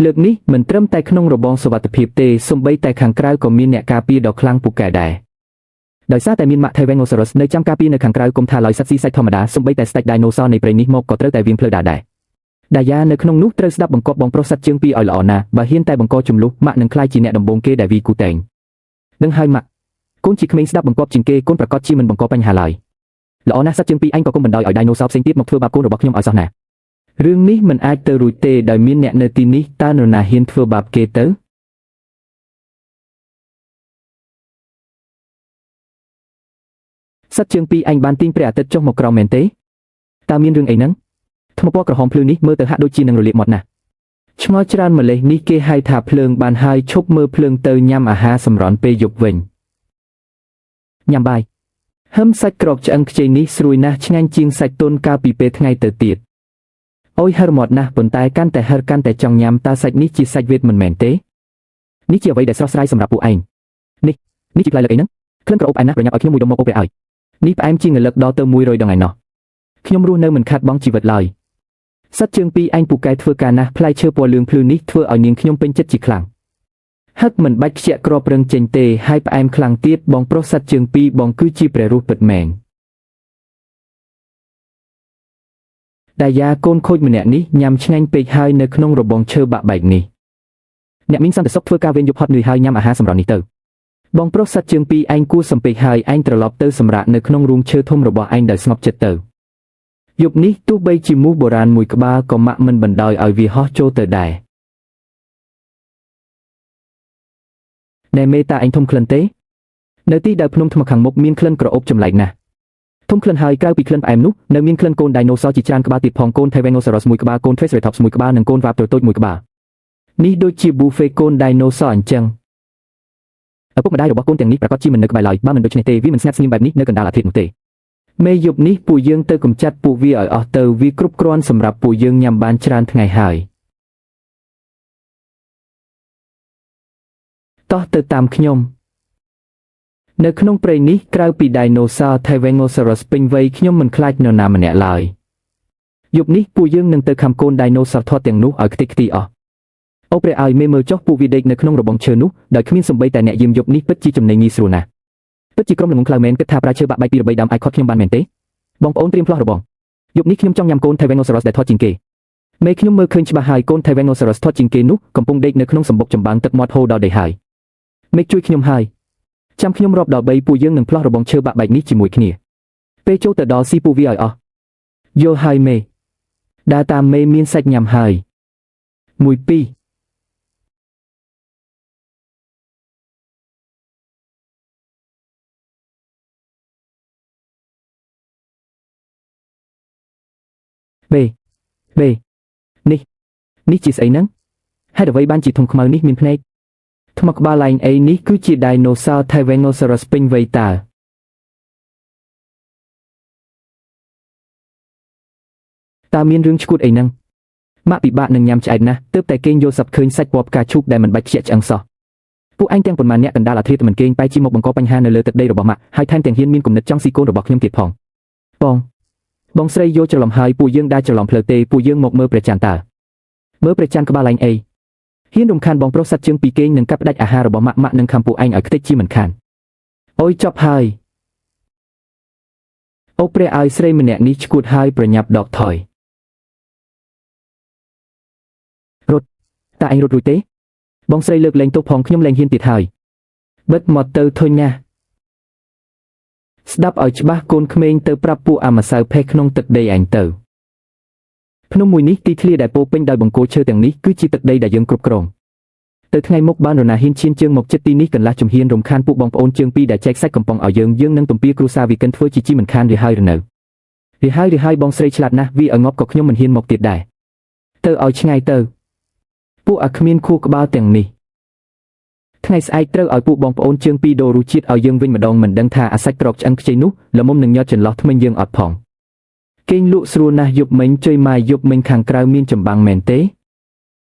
លើកនេះមិនត្រឹមតែក្នុងរបងសុវត្ថិភាពទេសូម្បីតែខាងក្រៅក៏មានអ្នកការពារដ៏ខ្លាំងពូកែដែរដោយសារតែមានម៉ាក់ Tyrannosaurus នៅចាំការពារនៅខាងក្រៅគុំថាឡើយសត្វស៊ីសាច់ធម្មតាសូម្បីតែស្ដេចដៃណូស័រនៃព្រៃនេះមកក៏ត្រូវតែវៀងផ្លូវដើរដែរដាយ៉ានៅក្នុងនោះត្រូវស្ដាប់បង្គាប់បងប្រុសសត្វជើងពីរឲ្យល្អណាស់បើហ៊ានតែបង្កចំនួនម៉ាក់នឹងក្លាយជាអ្នកដំបូងគេដែលវីគូតែងនឹងហើយម៉ាក់កូនជាក្មេងស្ដាប់បង្គាប់ជាងគេកូនប្រកាសជាមិនបង្កបញ្ហាឡើយល្អណាស់សត្វជើងពីរឯងក៏គុំបណ្ដោយឲ្យដៃណូស័រផ្សេងទៀតមកធ្វើបាបកូនរបស់ខ្ញុំឲ្យសោះណារឿងនេះមិនអាចទៅរួចទេដោយមានអ្នកនៅទីនេះតើនរណាហ៊ានធ្វើបាបគេទៅសត្វជើងពីរឯងបានទាញព្រះអាទិត្យចុះមកក្រោមមែនទេតើមានរឿងអីហ្នឹងថ្មពណ៌ក្រហមភ្លឺនេះមើលទៅហាក់ដូចជានឹងរលាកមាត់ណាស់ឆ្ងល់ច្រើនម្លេះនេះគេហៅថាភ្លើងបានហើយឈប់មើលភ្លើងទៅញ៉ាំអាហារសម្រន់ពេលយប់វិញញ៉ាំបាយហឹមសាច់ក្រកឆ្អឹងខ្ចីនេះស្រួយណាស់ឆ្ងាញ់ជាងសាច់ទន់កាលពីពេលថ្ងៃទៅទៀតអូយហឹរមាត់ណាស់ប៉ុន្តែកាន់តែហឹរកាន់តែចង់ញ៉ាំតើសាច់នេះជាសាច់វេទមិនមែនទេនេះជាអ្វីដែលស្រស់ស្រាយសម្រាប់ពួកឯងនេះនេះជាផ្លែលឹកអីហ្នឹងក្លិនក្រអូបផ្អែមណាស់ប្រញាប់ឲ្យខ្ញុំមួយដុំមកអូព្រះឲ្យនេះផ្អែមជាងងលឹកដល់ទៅ100ដងឯណោះខ្ញុំរស់នៅមិនខាត់បងជីវិតឡើយសត្វជើងពីរឯងពូកែធ្វើការណាស់ផ្លែឈើពណ៌លឿងភ្លឺនេះធ្វើឲ្យនាងខ្ញុំពេញចិត្តជាខ្លាំងហឹកមិនបាច់ខ្ជាក់ក្របរឹងចេញទេហើយផ្អែមខ្លាំងទៀតបងប្រុសសត្វជើងពីរបងគឺជាព្រះរស់ពិតមែនដាយ៉ាកូនខូចម្នាក់នេះញ៉ាំឆ្ងាញ់ពេកហើយនៅក្នុងរបងឈើបាក់បែកនេះអ្នកមានសន្តិសុខធ្វើការវេនយប់ហត់នឿយហើយញ៉ាំអាហារសម្រន់នេះទៅបងប្រុសសត្វជើងពីរឯងគួរសំពេកហើយឯងត្រឡប់ទៅសម្រាកនៅក្នុងរូងឈើធំរបស់ឯងដោយស្ងប់ចិត្តទៅយប់នេះទោះបីជាមូសបុរាណមួយក្បាលក៏ម៉ាក់មិនបណ្ដោយឲ្យវាហោះចូលទៅដែរណែមេតាឯងធំក្លិនទេនៅទីដែលភ្នំថ្មខាងមុខមានក្លិនក្រអូបចម្លែកណាស់ធំក្លិនហើយក្រៅពីក្លិនផ្អែមនោះនៅមានក្លិនកូនដៃណូស័រជាច្រើនក្បាលទៀតផងកូន Tyrannosaurus មួយក្បាលកូន Triceratops មួយក្បាលនិងកូន Raptor តូចមួយក្បាលនេះដូចជា buffet កូនដៃណូស័រអញ្ចឹងឪពុកម្ដាយរបស់កូនទាំងនេះប្រាកដជាមិននៅក្បែរឡើយបើមិនដូច្នេះទេវាមិនស្ងាត់ស្ងៀមបែបនេះនៅកណ្ដាលអាធ្រាត្រនោះទេមេយប់នេះពួកយើងទៅកម្ចាត់ពួកវាឲ្យអស់ទៅវាគ្រប់គ្រាន់សម្រាប់ពួកយើងញ៉ាំបានច្រើនថ្ងៃហើយតោះទៅតាមខ្ញុំនៅក្នុងព្រៃនេះក្រៅពីដៃណូស័រ Tyrannosaurus ពេញវ័យខ្ញុំមិនខ្លាចនរណាម្នាក់ឡើយយប់នេះពួកយើងនឹងទៅខំកូនដៃណូស័រធាត់ទាំងនោះឲ្យខ្ទេចខ្ទីអស់អូព្រះឲ្យមេមើលចុះពួកវាដេកនៅក្នុងរបងឈើនោះដោយគ្មានសំបីតែអ្នកយាមយប់នេះពិតជាចំណេញងាយស្រួលណាស់ពិតជាក្រុមល្ងងខ្លៅមែនគិតថាប្រាឈើបាក់បែកពីរបីដើមអាចខត់ខ្ញុំបានមែនទេបងប្អូនត្រៀមផ្លោះរបងយប់នេះខ្ញុំចង់ញ៉ាំកូន Tyrannosaurus ដែលធាត់ជាងគេមេខ្ញុំមើលឃើញច្បាស់ហើយកូន Tyrannosaurus ធាត់ជាងគេនោះកំពុងដេកនៅក្នុងសម្បុកចម្បាំងទឹកមាត់ហូរដល់ដីហើយមេជួយខ្ញុំហើយចាំខ្ញុំរាប់ដល់3ពួកយើងនឹងផ្លោះរបងឈើបាក់បែកនេះជាមួយគ្នាពេលចូលទៅដល់ស៊ីពួកវាឲ្យអស់យល់ហើយមេដើរតាមមេមានសាច់ញ៉ាំហើយ1 2បេបេនេះ នេះជាស្អីហ្នឹងហេតុអ្វីបានជាធំខ្មៅនេះមានភ្នែកថ្មក្បាលឡែងអីនេះគឺជា Dinosaur Tyrannosaurus ពេញវ័យតើតើមានរឿងឈួតអីហ្នឹងម៉ាក់ពិបាកនឹងញ៉ាំឆ្អែតណាស់ទើបតែគេងយល់សប្តិឃើញសាច់ពណ៌ផ្កាឈូកដែលមិនបាច់ខ្ជាក់ឆ្អឹងសោះពួកឯងទាំងប៉ុន្មានអ្នកកណ្ដាលអាធ្រាត្រមិនគេងបែរជាមកបង្កបញ្ហានៅលើទឹកដីរបស់ម៉ាក់ហើយថែមទាំងហ៊ានមានគំនិតចង់ស៊ីកូនរបស់ខ្ញុំទៀតផងបងបងស្រីយល់ច្រឡំហើយពួកយើងដែរច្រឡំផ្លូវទេពួកយើងមកមើលព្រះច័ន្ទតើមើលព្រះច័ន្ទក្បាលឯងអីហ៊ានរំខានបងប្រុសសត្វជើងពីរគេងនឹងកាប់ផ្ដាច់អាហាររបស់ម៉ាក់ម៉ាក់នឹងខំពួកឯងឲ្យខ្ទេចជាមិនខានអូយចប់ហើយអូព្រះឲ្យស្រីម្នាក់នេះឈួតហើយប្រញាប់ដកថយរត់តើឯងរត់រួចទេបងស្រីលើកលែងទោសផងខ្ញុំលែងហ៊ានទៀតហើយបិទមាត់ទៅធុញណាស់ស្ដាប់ឲ្យច្បាស់កូនក្មេងទៅប្រាប់ពួកអាម្សៅផេះក្នុងទឹកដីឯងទៅភ្នំមួយនេះទីធ្លាដែលពោពេញដោយបង្គោលឈើទាំងនេះគឺជាទឹកដីដែលយើងគ្រប់គ្រងទៅថ្ងៃមុខបានរណាហ៊ានឈានជើងមកចិត្តទីនេះកន្លះជំហានរំខានពួកបងប្អូនជើងពីរដែលចែកសាច់កំប៉ុងឲ្យយើងយើងនឹងទំពាគ្រួសារវីកិនធ្វើជាជីមិនខានឬហើយឬនៅឬហើយឬហើយបងស្រីឆ្លាតណាស់វាឲ្យងាប់ក៏ខ្ញុំមិនហ៊ានមកទៀតដែរទៅឲ្យឆ្ងាយទៅពួកអាគ្មានខួរក្បាលទាំងនេះថ្ងៃស្អែកត្រូវឲ្យពួកបងប្អូនជើងពីរដូររសជាតិឲ្យយើងវិញម្ដងមិនដឹងថាអាសាច់ក្រកឆ្អឹងខ្ចីនោះល្មមនឹងញាត់ចន្លោះធ្មេញយើងអត់ផងគេងលក់ស្រួលណាស់យប់មិញជួយម៉ាយយប់មិញខាងក្រៅមានចម្បាំងមែនទេ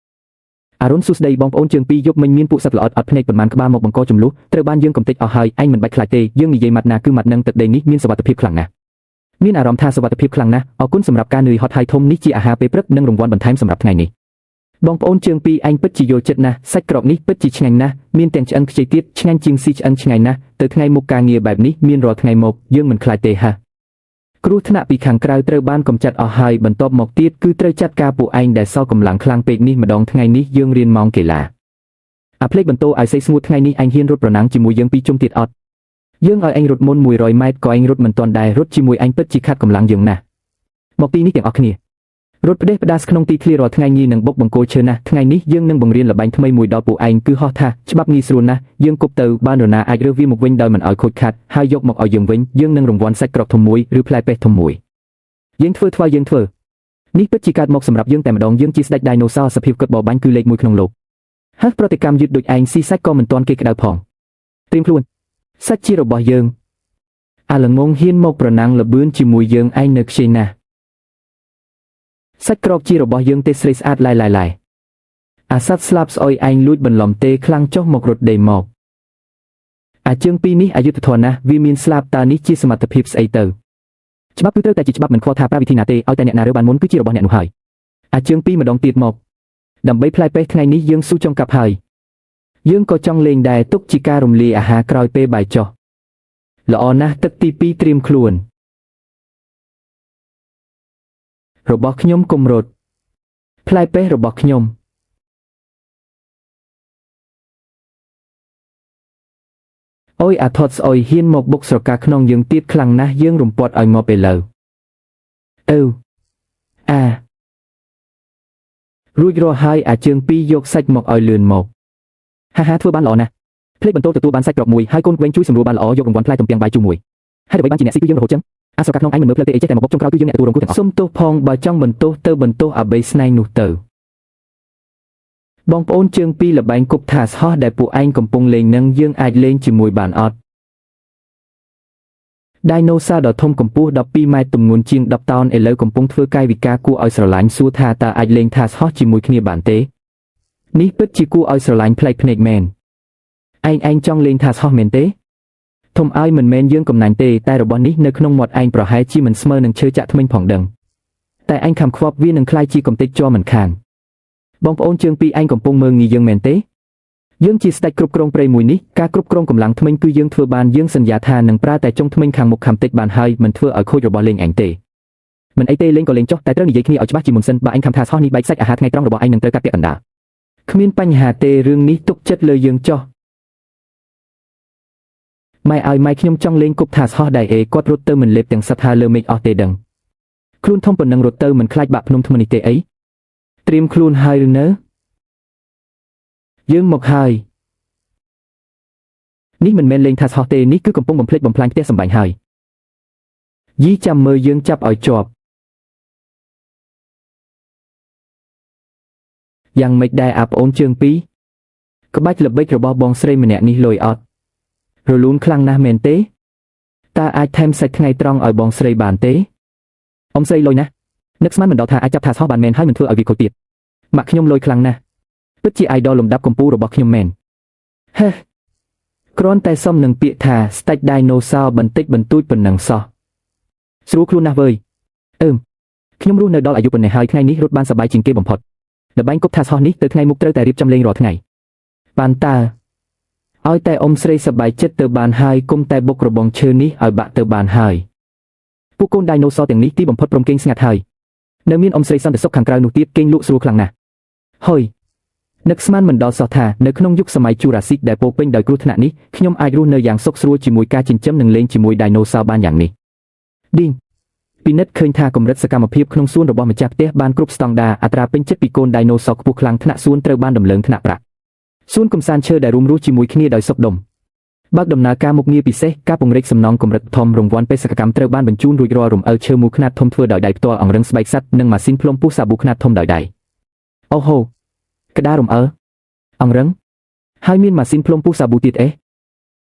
អរុនសួស្ដីបងប្អូនជើងពីរយប់មិញមានពួកសត្វល្អិតអត់ភ្នែកប៉ុន្មានក្បាលមកបង្កចំនួនត្រូវបានយើងកំទេចអស់ហើយឯងមិនបាច់ខ្លាចទេយើងនិយាយម៉ាត់ណាគឺម៉ាត់នឹងទឹកដីនេះមានសុវត្ថិភាពខ្លាំងណាស់មានអារម្មណ៍ថាសុវត្ថិភាពខ្លាំងណាស់អរគុណសម្រាប់ការនឿយហត់ហើយធំនេះជាអាហារពេលព្រឹកនិងរង្វាន់បន្ថែមសម្រាប់ថ្ងៃនេះបងប្អូនជើងពីរឯងពិតជាយល់ចិត្តណាស់សាច់ក្រកនេះពិតជាឆ្ងាញ់ណាស់មានទាំងឆ្អឹងខ្ចីទៀតឆ្ងាញ់ជាងស៊ីឆ្អឹងឆ្ងាញ់ណាស់ទៅថ្ងៃមុខការងារបែបនេះមានរាល់ថ្ងៃមកយើងមិនខ្លាចទេហាគ្រោះថ្នាក់ពីខាងក្រៅត្រូវបានកម្ចាត់អស់ហើយបន្ទាប់មកទៀតគឺត្រូវចាត់ការពួកឯងដែលសល់កម្លាំងខ្លាំងពេកនេះម្ដងថ្ងៃនេះយើងរៀនម៉ោងកីឡាអាភ្លេចបន្ទោឲ្យសេស្ងួតថ្ងៃនេះឯងហ៊ានរត់ប្រណាំងជាមួយយើងពីរជុំទៀតអត់យើងឲ្យឯងរត់មុន100ម៉ែត្រក៏ឯងរត់មិនទាន់ដែររត់ជាមួយឯងពិតជាខាត់កម្លាំងយើងណាស់មកទីនេះទាំងអស់គ្នារត់ផ្ដេសផ្ដាសក្នុងទីធ្លារាល់ថ្ងៃងាយនឹងបុកបង្គោលឈើណាស់ថ្ងៃនេះយើងនឹងបង្រៀនល្បែងថ្មីមួយដល់ពួកឯងគឺហោះថាច្បាប់ងាយស្រួលណាស់យើងគប់ទៅបាននរណាអាចរើសវាមកវិញដោយមិនឲ្យខូចខាតហើយយកមកឲ្យយើងវិញយើងនឹងរង្វាន់សាច់ក្រកធំមួយឬផ្លែប៉េះធំមួយយើងធ្វើធ្វើយើងធ្វើនេះពិតជាកើតមកសម្រាប់យើងតែម្ដងយើងជាស្ដេចដៃណូស័រសភាពគិតបបាញ់គឺលេខ1ក្នុងលោកហើយប្រតិកម្មយឺតដូចឯងស៊ីសាច់ក៏មិនទាន់គេក្តៅផងត្រៀមខ្លួនសាច់ជារបស់យើងអាល្ងងហ៊ានមកប្រណាំងលបឿនជាមួយយើងឯងនៅខ្ចីណាស់សាច់ក្រកជារបស់យើងទេស្រីស្អាតឡែឡែឡែអាសត្វស្លាប់ស្អុយឯងលួចបន្លំទេខ្លាំងចុះមករត់ដេមកអាជើងពីរនេះអយុត្តិធម៌ណាស់វាមានស្លាប់តើនេះជាសមត្ថភាពស្អីទៅច្បាប់គឺត្រូវតែជាច្បាប់មិនខ្វល់ថាប្រើវិធីណាទេឲ្យតែអ្នកណារើបានមុនគឺជារបស់អ្នកនោះហើយអាជើងពីរម្ដងទៀតមកដើម្បីផ្លែប៉េះថ្ងៃនេះយើងស៊ូចង់កាប់ហើយយើងក៏ចង់លេងដែរទុកជាការរំលាយអាហារក្រោយពេលបាយចុះល្អណាស់ទឹកទី2ត្រៀមខ្លួនរបស់ខ្ញុំគុំរត់ផ្លែប៉េះរបស់ខ្ញុំអូយអាថត់ស្អុយហ៊ានមកបុកស្រកាក្នុងយើងទៀតខ្លាំងណាស់យើងរំពាត់ឲ្យងាប់ឥឡូវអឺអារួចរាល់ហើយអាជើងពីរយកសាច់មកឲ្យលឿនមកហាហាធ្វើបានល្អណាស់ភ្លេចបន្ទោទទួលបានសាច់ក្រកមួយហើយកូនវែងជួយសម្រួលបានល្អយករង្វាន់ផ្លែទំពាំងបាយជូរមួយហើយអ្វីបានជាអ្នកស៊ីគឺយើងរហូតចឹងអាស្រកាក្នុងឯងមិនមើលផ្លូវទេអីចេះតែមកបុកចុងក្រោយគឺយើងអ្នកទទួលរងគ្រោះទាំងអស់សុំទោសផងបើចង់បន្ទោសទៅបន្ទោសអាបីស្នែងនោះទៅបងប្អូនជើងពីរលបែងគប់ថាសហោះដែលពួកឯងកំពុងលេងនឹងយើងអាចលេងជាមួយបានអត់ដៃណូសាដ៏ធំកម្ពស់12ម៉ែត្រទម្ងន់ជាង10តោនឥឡូវកំពុងធ្វើកាយវិការគួរឲ្យស្រឡាញ់សួរថាតើអាចលេងថាសហោះជាមួយគ្នាបានទេនេះពិតជាគួរឲ្យស្រឡាញ់ប្លែកភ្នែកមែនឯងឯងចង់លេងថាសហោះមែនទេធំឲ្យមិនមែនយើងកំណាញ់ទេតែរបស់នេះនៅក្នុងមាត់ឯងប្រហែលជាមិនស្មើនឹងឈើចាក់ធ្មេញផងដឹងតែឯងខំខ្វប់វានឹងក្លាយជាកំទេចជ័រមិនខានបងប្អូនជើងពីរឯងកំពុងមើងងាយយើងមែនទេយើងជាស្ដេចគ្រប់គ្រងព្រៃមួយនេះការគ្រប់គ្រងកម្លាំងធ្មេញគឺយើងធ្វើបានយើងសន្យាថានឹងប្រើតែចុងធ្មេញខាងមុខខំតិចបានហើយមិនធ្វើឲ្យខូចរបស់លេងឯងទេមិនអីទេលេងក៏លេងចុះតែត្រូវនិយាយគ្នាឲ្យច្បាស់ជាមុនសិនបើឯងខំថាសហោះនេះបែកសាច់អាហារថ្ងៃត្រង់របស់ឯងនឹងត្រូវកាត់ពាក់កណ្ដាលគ្មានបញ្ហាទេរឿងនេះទុកចិត្តលើយើងចុះម៉ែឲ្យម៉ែខ្ញុំចង់លេងគប់ថាសហោះដែរអេគាត់រត់ទៅមិនលេបទាំងសត្វថាលើមេឃអស់ទេដឹងខ្លួនធំប៉ុណ្ណឹងរត់ទៅមិនខ្លាចបាក់ភ្នំថ្មនេះទេអីត្រៀមខ្លួនហើយឬនៅយើងមកហើយនេះមិនមែនលេងថាសហោះទេនេះគឺកំពុងបំផ្លិចបំផ្លាញផ្ទះសម្បែងហើយយីចាំមើលយើងចាប់ឲ្យជាប់ យ៉ាងម៉េចដែរអាប្អូនជើងពីរក្បាច់ល្បិចរបស់បងស្រីម្នាក់នេះលយអត់រលូនខ្លាំងណាស់មែនទេតើអាចថែមសាច់ថ្ងៃត្រង់ឲ្យបងស្រីបានទេអ៊ំស្រីលយណាស់នឹកស្មានមិនដល់ថាអាចចាប់ថាសហោះបានមែនហើយមិនធ្វើឲ្យវាខូចទៀតម៉ាក់ខ្ញុំលយខ្លាំងណាស់ពិតជា idol លំដាប់កំពូលរបស់ខ្ញុំមែនហេគ្រាន់តែសុំនឹងពាក្យថាស្ដេច dinosaur បន្តិចបន្តួចប៉ុណ្ណឹងសោះស្រួលខ្លួនណាស់វើយអឺមខ្ញុំរស់នៅដល់អាយុប៉ុណ្ណេះហើយថ្ងៃនេះរត់បានសប្បាយជាងគេបំផុតល្បែងគប់ថាសហោះនេះទៅថ្ងៃមុខត្រូវតែរៀបចំលេងរាល់ថ្ងៃបានតើឲ្យតែអ៊ំស្រីសប្បាយចិត្តទៅបានហើយគុំតែបុករបងឈើនេះឲ្យបាក់ទៅបានហើយពួកកូន dinosaur ទាំងនេះទីបំផុតព្រមគេងស្ងាត់ហើយនៅមានអ៊ំស្រីសន្តិសុខខាងក្រៅនោះទៀតគេងលក់ស្រួលខ្លាំងណាស់ហើយនឹកស្មានមិនដល់សោះថានៅក្នុងយុគសម័យ Jurassic ដែលពោពេញដោយគ្រោះថ្នាក់នេះខ្ញុំអាចរស់នៅយ៉ាងសុខស្រួលជាមួយការចិញ្ចឹមនិងលេងជាមួយ dinosaur បានយ៉ាងនេះឌីងពិនិត្យឃើញថាកម្រិតសកម្មភាពក្នុងសួនរបស់ម្ចាស់ផ្ទះបានគ្រប់ស្តង់ដារអត្រាពេញចិត្តពីកូន dinosaur ខ្ពស់ខ្លាំងថ្នាក់សួនត្រូវបានដំឡើងថ្នាក់ប្រាក់សួនកំសាន្តឈើដែលរួមរស់ជាមួយគ្នាដោយសុខដុមបើកដំណើរការមុខងារពិសេសការពង្រីកសំណង់កម្រិតធំរង្វាន់បេសកកម្មត្រូវបានបញ្ជូនរួចរាល់រំអិលឈើមូលខ្នាតធំធ្វើដោយដៃផ្ទាល់អង្រឹងស្បែកសត្វនិងម៉ាស៊ីនផ្លុំពុះសាប៊ូខ្នាតធំដោយដៃអូហូក្តាររំអិលអង្រឹងហើយមានម៉ាស៊ីនផ្លុំពុះសាប៊ូទៀតអេ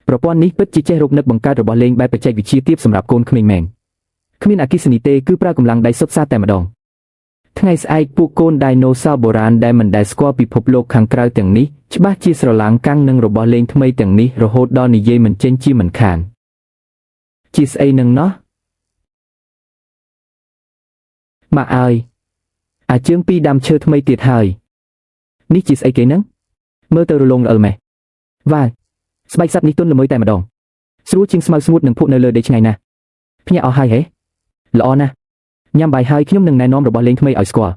ប្រព័ន្ធនេះពិតជាចេះរកនឹកបង្កើតរបស់លេងបែបបច្ចេកវិទ្យាទាបសម្រាប់កូនក្មេងមែនគ្មានអគ្គិសនីទេគឺប្រើកម្លាំងដៃសុទ្ធសាធតែម្ដងថ្ងៃស្អែកពួកកូន dinosaur បុរាណដែលមិនដែលស្គាល់ពិភពលោកខាងក្រៅទាំងនេះច្បាស់ជាស្រឡាងកាំងនឹងរបស់លេងថ្មីទាំងនេះរហូតដល់និយាយមិនចេញជាមិនខានជាស្អីនឹងណោះម៉ាក់អើយអាជើងពីរដាំឈើថ្មីទៀតហើយនេះជាស្អីគេនឹងមើលទៅរលោងរអិលម៉េះវ៉ាស្បែកសត្វនេះទន់ល្មើយតែម្ដងស្រួលជាងស្មៅស្ងួតនិងភក់នៅលើដីឆ្ងាយណាស់ភ្ញាក់អស់ហើយហេល្អណាស់ញ៉ាំបាយហើយខ្ញុំនឹងណែនាំរបស់លេងថ្មីឲ្យស្គាល់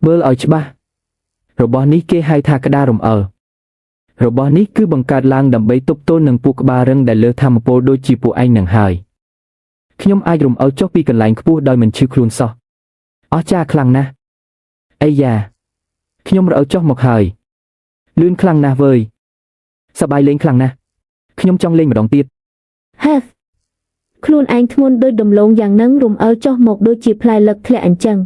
មើលឲ្យច្បាស់របស់នេះគេហៅថាក្តាររំអិលរបស់នេះគឺបង្កើតឡើងដើម្បីទប់ទល់នឹងពួកក្បាលរឹងដែលលើសធម្មពលដូចជាពួកឯងនឹងហើយខ្ញុំអាចរំអិលចុះពីកន្លែងខ្ពស់ដោយមិនឈឺខ្លួនសោះអស្ចារ្យខ្លាំងណាស់អីយ៉ាខ្ញុំរអិលចុះមកហើយលឿនខ្លាំងណាស់វើយសប្បាយលេងខ្លាំងណាស់ខ្ញុំចង់លេងម្ដងទៀត ហេខ្លួនឯងធ្ងន់ដូចដំឡូងយ៉ាងនឹងរំអិលចុះមកដូចជាផ្លែលឹកធ្លាក់អញ្ចឹង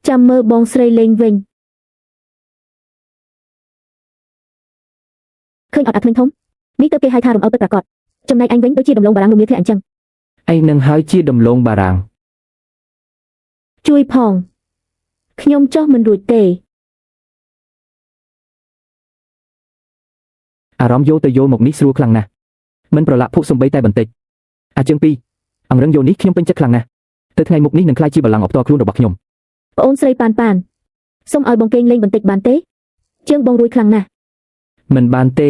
ចាំមើលបងស្រីលេងវិញឃើញអត់អាធ្មេញធំនេះទៅគេហៅថារំអិលពិតប្រាកដចំណែកអញវិញដូចជាដំឡូងបារាំងលំលាធ្លាក់អញ្ចឹង ឯងនឹងហើយជាដំឡូងបារាំង ជួយផងខ្ញុំចុះមិនរួចទេ អារម្មណ៍យោទៅយោមកនេះស្រួលខ្លាំងណាស់មិនប្រឡាក់ភក់សំបីតែបន្តិចអាជើងពីរអង្រឹងយោនេះខ្ញុំពេញចិត្តខ្លាំងណាស់ទៅថ្ងៃមុខនេះនឹងក្លាយជាបល្ល័ង្កអបផ្ទាល់ខ្លួនរបស់ខ្ញុំ ប្អូនស្រីប៉ានប៉ានសូមឲ្យបងគេងលេងបន្តិចបានទេជើងបងរួយខ្លាំងណាស់ មិនបានទេ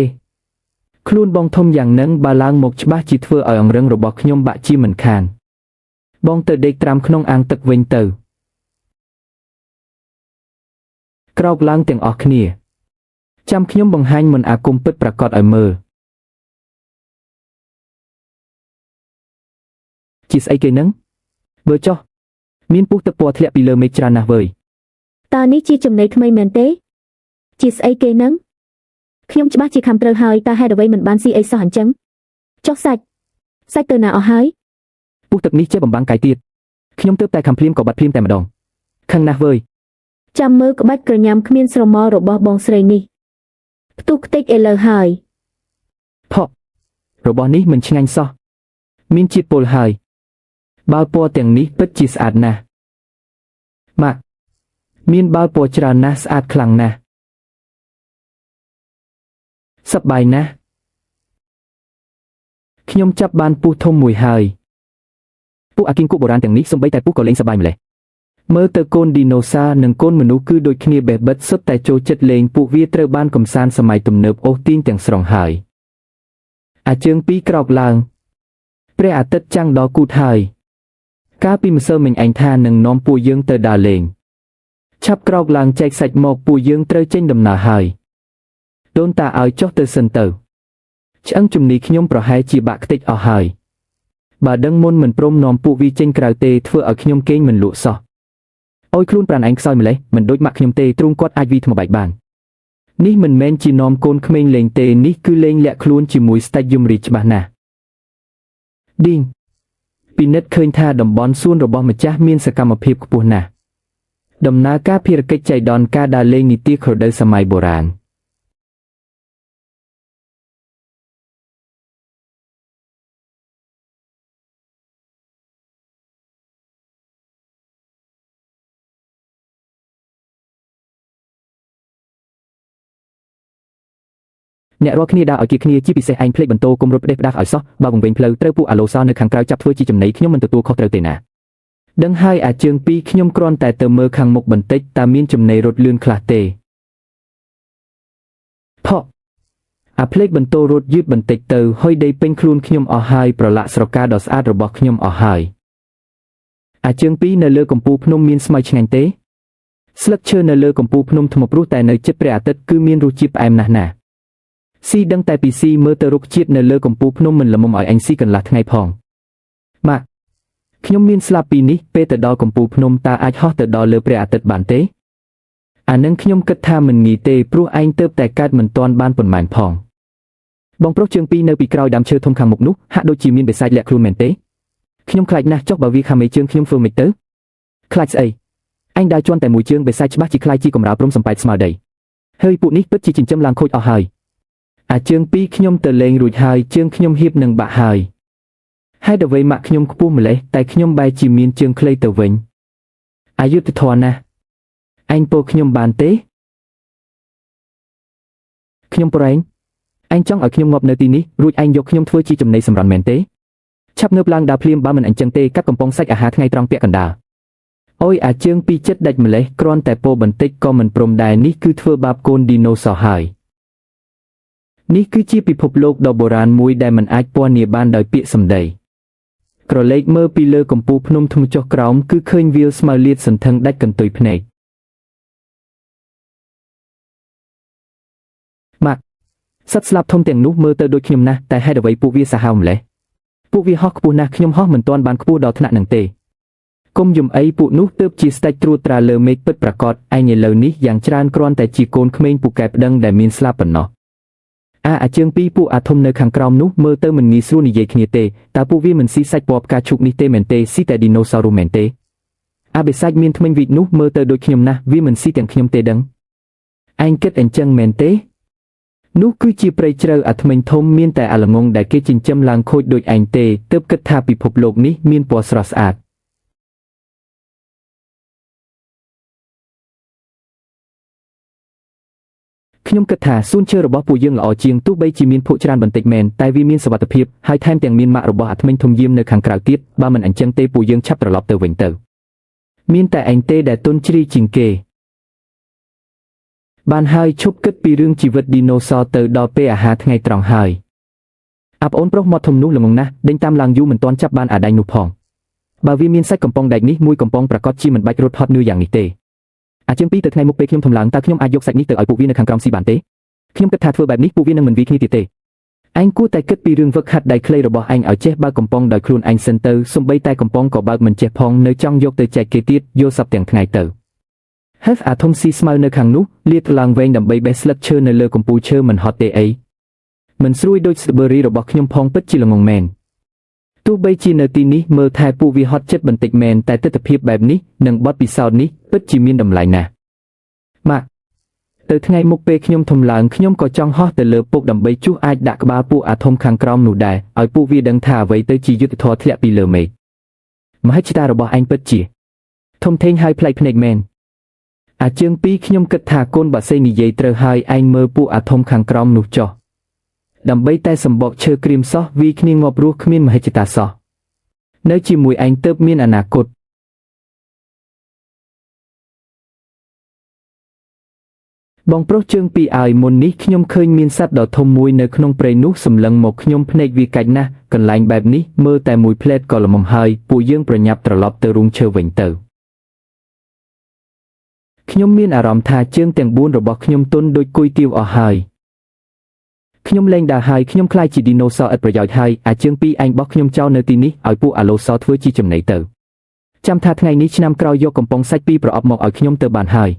ខ្លួនបងធំយ៉ាងនឹងបើឡើងមកច្បាស់ជាធ្វើឲ្យអង្រឹងរបស់ខ្ញុំបាក់ជាមិនខានបងទៅដេកត្រាំក្នុងអាងទឹកវិញទៅក្រោកឡើងទាំងអស់គ្នាចាំខ្ញុំបង្ហាញមន្តអាគមពិតប្រាកដឲ្យមើលជាស្អីគេនឹងមើលចុះមានពុះទឹកពណ៌ធ្លាក់ពីលើមេឃច្រើនណាស់វើយ តើនេះជាចំណីថ្មីមែនទេជាស្អីគេនឹងខ្ញុំច្បាស់ជាខំត្រូវហើយតើហេតុអ្វីមិនបានស៊ីអីសោះអញ្ចឹងចុះសាច់សាច់ទៅណាអស់ហើយ ពុះទឹកនេះចេះបំបាំងកាយទៀតខ្ញុំទើបតែខំភ្លាមក៏បាត់ភ្លាមតែម្ដងខឹងណាស់វើយ ចាំមើលក្បាច់ក្រញាំគ្មានស្រមោលរបស់បងស្រីនេះផ្ទុះខ្ទេចឥឡូវហើយ ផករបស់នេះមិនឆ្ងាញ់សោះមានជាតិពុលហើយបាល់ពណ៌ទាំងនេះពិតជាស្អាតណាស់ម៉ាក់មានបាល់ពណ៌ច្រើនណាស់ស្អាតខ្លាំងណាស់សប្បាយណាស់ខ្ញុំចាប់បានពស់ធំមួយហើយពួកអាគីងគក់បុរាណទាំងនេះសំបីតែពស់ក៏លេងសប្បាយម្ល៉េះមើលទៅកូនឌីណូសានិងកូនមនុស្សគឺដូចគ្នាបេះបិទសុទ្ធតែចូលចិត្តលេងពួកវាត្រូវបានកំសាន្តសម័យទំនើបអូសទាញទាំងស្រុងហើយអាជើងពីរក្រោកឡើងព្រះអាទិត្យចាំងដល់គូតហើយកាលពីម្សិលមិញឯងថានឹងនាំពួកយើងទៅដើរលេងឆាប់ក្រោកឡើងចែកសាច់មកពួកយើងត្រូវចេញដំណើរហើយដូនតាឲ្យចុះទៅសិនទៅឆ្អឹងជំនីខ្ញុំប្រហែលជាបាក់ខ្ទេចអស់ហើយបើដឹងមុនមិនព្រមនាំពួកវាចេញក្រៅទេធ្វើឲ្យខ្ញុំគេងមិនលក់សោះអូយខ្លួនប្រានឯងខ្សោយម្លេះមិនដូចម៉ាក់ខ្ញុំទេទ្រូងគាត់អាចវីថ្មបែកបាននេះមិនមែនជានាំកូនក្មេងលេងទេនេះគឺលេងលាក់ខ្លួនជាមួយស្ដេចយមរាជច្បាស់ណាស់ឌីងពិនិត្យឃើញថាតំបន់សួនរបស់ម្ចាស់មានសកម្មភាពខ្ពស់ណាស់ ដំណើរការភារកិច្ចចៃដន្យការដើរលេងនិទានរដូវសម័យបុរាណអ្នករាល់គ្នាដើរឲ្យគៀគ្នាជាពិសេសឯងភ្លេចបន្ទោគុំរត់ផ្ដេសផ្ដាស់ឲ្យសោះបើវង្វេងផ្លូវត្រូវពួកអាឡូសោនៅខាងក្រៅចាប់ធ្វើជាចំណីខ្ញុំមិនទទួលខុសត្រូវទេណាដឹងហើយអាជើងពីរខ្ញុំគ្រាន់តែទៅមើលខាងមុខបន្តិចតើមានចំណីរត់លឿនខ្លះទេផកអាភ្លេចបន្ទោរត់យឺតបន្តិចទៅហុយដីពេញខ្លួនខ្ញុំអស់ហើយប្រឡាក់ស្រកាដ៏ស្អាតរបស់ខ្ញុំអស់ហើយអាជើងពីរនៅលើកំពូលភ្នំមានស្មៅឆ្ងាញ់ទេស្លឹកឈើនៅលើកំពូលភ្នំថ្មព្រោះតែនៅជិតព្រះអាទិត្យគឺមានរសជាតិផ្អែមណាស់ណាស៊ីដឹងតែពីស៊ីមើលទៅរុក្ខជាតិនៅលើកំពូលភ្នំមិនល្មមឲ្យអញស៊ីកន្លះថ្ងៃផងម៉ាក់ខ្ញុំមានស្លាបពីនេះពេលទៅដល់កំពូលភ្នំតើអាចហោះទៅដល់លើព្រះអាទិត្យបានទេអានឹងខ្ញុំគិតថាមិនងាយទេព្រោះឯងទៅតែកើតមិនទាន់បានប៉ុន្មានផងបងប្រុសជើងពីរនៅពីក្រោយដើមឈើធំខាងមុខនោះហាក់ដូចជាមានបិសាចលាក់ខ្លួនមែនទេខ្ញុំខ្លាចណាស់ចុះបើវាខាមេជើងខ្ញុំធ្វើម៉េចទៅខ្លាចស្អីឯងដើរជន់តែមួយជើងបិសាចច្បាស់ជាខ្លាចជាកម្រាលព្រំសំប៉ែតស្មើដីហើយពួកនេះពិតជាចិញ្ចឹមឡើងខូចអស់ហើយអាជើងពីរខ្ញុំទៅលេងរួចហើយជើងខ្ញុំហៀបនឹងបាក់ហើយហេតុអ្វីម៉ាក់ខ្ញុំខ្ពស់ម្លេះតែខ្ញុំបែរជាមានជើងខ្លីទៅវិញអយុត្តិធម៌ណាស់ឯងពោលខ្ញុំបានទេខ្ញុំប្រែងឯងចង់ឲ្យខ្ញុំងាប់នៅទីនេះរួចឯងយកខ្ញុំធ្វើជាចំណីសម្រន់មែនទេឆាប់ងើបឡើងដើរភ្លាមបើមិនអញ្ចឹងទេកាត់កំប៉ុងសាច់អាហារថ្ងៃត្រង់ពាក់កណ្ដាលអូយអាជើងពីរចិត្តដាច់ម្លេះគ្រាន់តែពោលបន្តិចក៏មិនព្រមដែរនេះគឺធ្វើបាបកូនឌីណូសរហើយនេះគឺជាពិភពលោកដ៏បុរាណមួយដែលមិនអាចពណ៌នាបានដោយពាក្យសម្ដីក្រឡេកមើលពីលើកំពូលភ្នំធ្មចុះក្រោមគឺឃើញវាលស្មៅលាតសន្ធឹងដាច់កន្ទុយភ្នែកម៉ាក់សត្វស្លាបធំទាំងនោះមើលទៅដូចខ្ញុំណាស់តែហេតុអ្វីពួកវាសាហាវម្ល៉េះពួកវាហោះខ្ពស់ណាស់ខ្ញុំហោះមិនទាន់បានខ្ពស់ដល់ថ្នាក់នឹងទេគុំយំអីពួកនោះទើបជាស្ដេចត្រួតត្រាលើមេឃពិតប្រាកដឯងឥឡូវនេះយ៉ាងច្រើនគ្រាន់តែជាកូនក្មេងពូកែប្តឹងដែលមានស្លាប់ប៉ុណ្ណោះអាជើងពីរពួកអាធំនៅខាងក្រោមនោះមើលទៅមិនងាយស្រួលនិយាយគ្នាទេតើពួកវាមិនស៊ីសាច់ពណ៌ផ្កាឈូកនេះទេមែនទេស៊ីតែឌីណូស័រមែនទេអាបិសាចមានធ្មេញវីតនោះមើលទៅដូចខ្ញុំណាស់វាមិនស៊ីទាំងខ្ញុំទេដឹងឯងគិតអញ្ចឹងមែនទេនោះគឺជាព្រៃជ្រៅអាធ្មេញធំមានតែអាល្ងងដែលគេចិញ្ចឹមឡើងខូចដូចឯងទេទើបគិតថាពិភពលោកនេះមានពណ៌ស្រស់ស្អាតខ្ញុំគិតថាសួនឈើរបស់ពួកយើងល្អជាងទោះបីជាមានភក់ច្រើនបន្តិចមែនតែវាមានសុវត្ថិភាពហើយថែមទាំងមានម៉ាករបស់អាធ្មេញធំយាមនៅខាងក្រៅទៀតបើមិនអញ្ចឹងទេពួកយើងឆាប់ត្រឡប់ទៅវិញទៅមានតែឯងទេដែលទន់ជ្រាយជាងគេបានហើយឈប់គិតពីរឿងជីវិតឌីណូសរទៅដល់ពេលអាហារថ្ងៃត្រង់ហើយអាប្អូនប្រុសមាត់ធំនោះល្ងងណាស់ដេញតាមឡើងយូរមិនទាន់ចាប់បានអាដៃនោះផងបើវាមានសាច់កំប៉ុងដែកនេះមួយកំប៉ុងប្រាកដជាមិនបាច់រត់ហត់នឿយយ៉ាងនេះទេអាជើងពីរទៅថ្ងៃមុខពេលខ្ញុំធំឡើងតើខ្ញុំអាចយកសាច់នេះទៅឲ្យពួកវានៅខាងក្រោមស៊ីបានទេខ្ញុំគិតថាធ្វើបែបនេះពួកវានឹងមិនវីគ្នាទៀតទេឯងគួរតែគិតពីរឿងវឹកហាត់ដៃខ្លីរបស់ឯងឲ្យចេះបើកកំប៉ុងដោយខ្លួនឯងសិនទៅសំបីតែកំប៉ុងក៏បើកមិនចេះផងនៅចង់យកទៅចែកគេទៀតយល់សប្ទាំងថ្ងៃទៅហេฟអាធំស៊ីស្មៅនៅខាងនោះលាតឡើងវែងដើម្បីបេះស្លឹកឈើនៅលើកំពូលឈើមិនហត់ទេអីមិនស្រួយដូចស្ទ្រប៊ឺរីរបស់ខ្ញុំផងពិតជាល្ងងមែនទោះបីជានៅទីនេះមើលថែពួកវាហត់ចិត្តបន្តិចមែនតែទិដ្ឋភាពបែបនេះនិងបទពិសោធន៍នេះពិតជាមានតម្លៃណាស់ម៉ាក់ទៅថ្ងៃមុខពេលខ្ញុំធំឡើងខ្ញុំក៏ចង់ហោះទៅលើពុកដើម្បីជួសអាចដាក់ក្បាលពួកអាធំខាងក្រោមនោះដែរឲ្យពួកវាដឹងថាអ្វីទៅជាយុត្តិធម៌ធ្លាក់ពីលើមេឃមហិច្ឆតារបស់ឯងពិតជាធំធេងហើយប្លែកភ្នែកមែនអាជើងពីរខ្ញុំគិតថាកូនបាសីនិយាយត្រូវហើយឯងមើលពួកអាធំខាងក្រោមនោះចុះដើម្បីតែសម្បកឈើក្រៀមសោះវីគ្នាងាប់រស់គ្មានមហិច្ឆតាសោះនៅជាមួយឯងទៅមានអនាគតបងប្រុសជើងពីរឲ្យមុននេះខ្ញុំឃើញមានសត្វដ៏ធំមួយនៅក្នុងព្រៃនោះសម្លឹងមកខ្ញុំភ្នែកវាកាច់ណាស់កន្លែងបែបនេះមើលតែមួយភ្លែតក៏ល្មមហើយពួកយើងប្រញាប់ត្រឡប់ទៅរូងឈើវិញទៅខ្ញុំមានអារម្មណ៍ថាជើងទាំង4របស់ខ្ញុំទន់ដូចគុយទាវអស់ហើយខ្ញុំលែងដើរហើយខ្ញុំក្លាយជាឌីណូសរឥតប្រយោជន៍ហើយអាជើងពីរឯងបោះខ្ញុំចោលនៅទីនេះឲ្យពួកអាឡូសរធ្វើជាចំណីទៅចាំថាថ្ងៃនេះឆ្នាំក្រោយយកកំប៉ុងសាច់ពីរប្រអប់មកឲ្យខ្ញុំទៅបានហើយ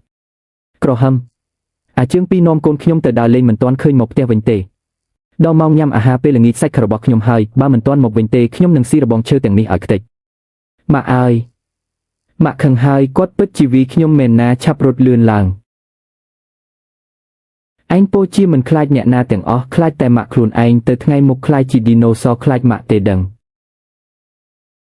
ក្រហមអាជើងពីរនាំកូនខ្ញុំទៅដើរលេងមិនទាន់ឃើញមកផ្ទះវិញទេដល់ម៉ោងញ៉ាំអាហារពេលល្ងាចសាច់របស់ខ្ញុំហើយបើមិនទាន់មកវិញទេខ្ញុំនឹងស៊ីរបងឈើទាំងនេះឲ្យខ្ទេចម៉ាក់អើយ ម៉ាក់ខឹងហើយគាត់ពិតជាវីខ្ញុំមែនណាឆាប់រត់លឿនឡើងឯងពោជាមិនខ្លាចអ្នកណាទាំងអស់ខ្លាចតែម៉ាក់ខ្លួនឯងទៅថ្ងៃមុខខ្លាចជាឌីណូសរខ្លាចម៉ាក់ទេដឹង។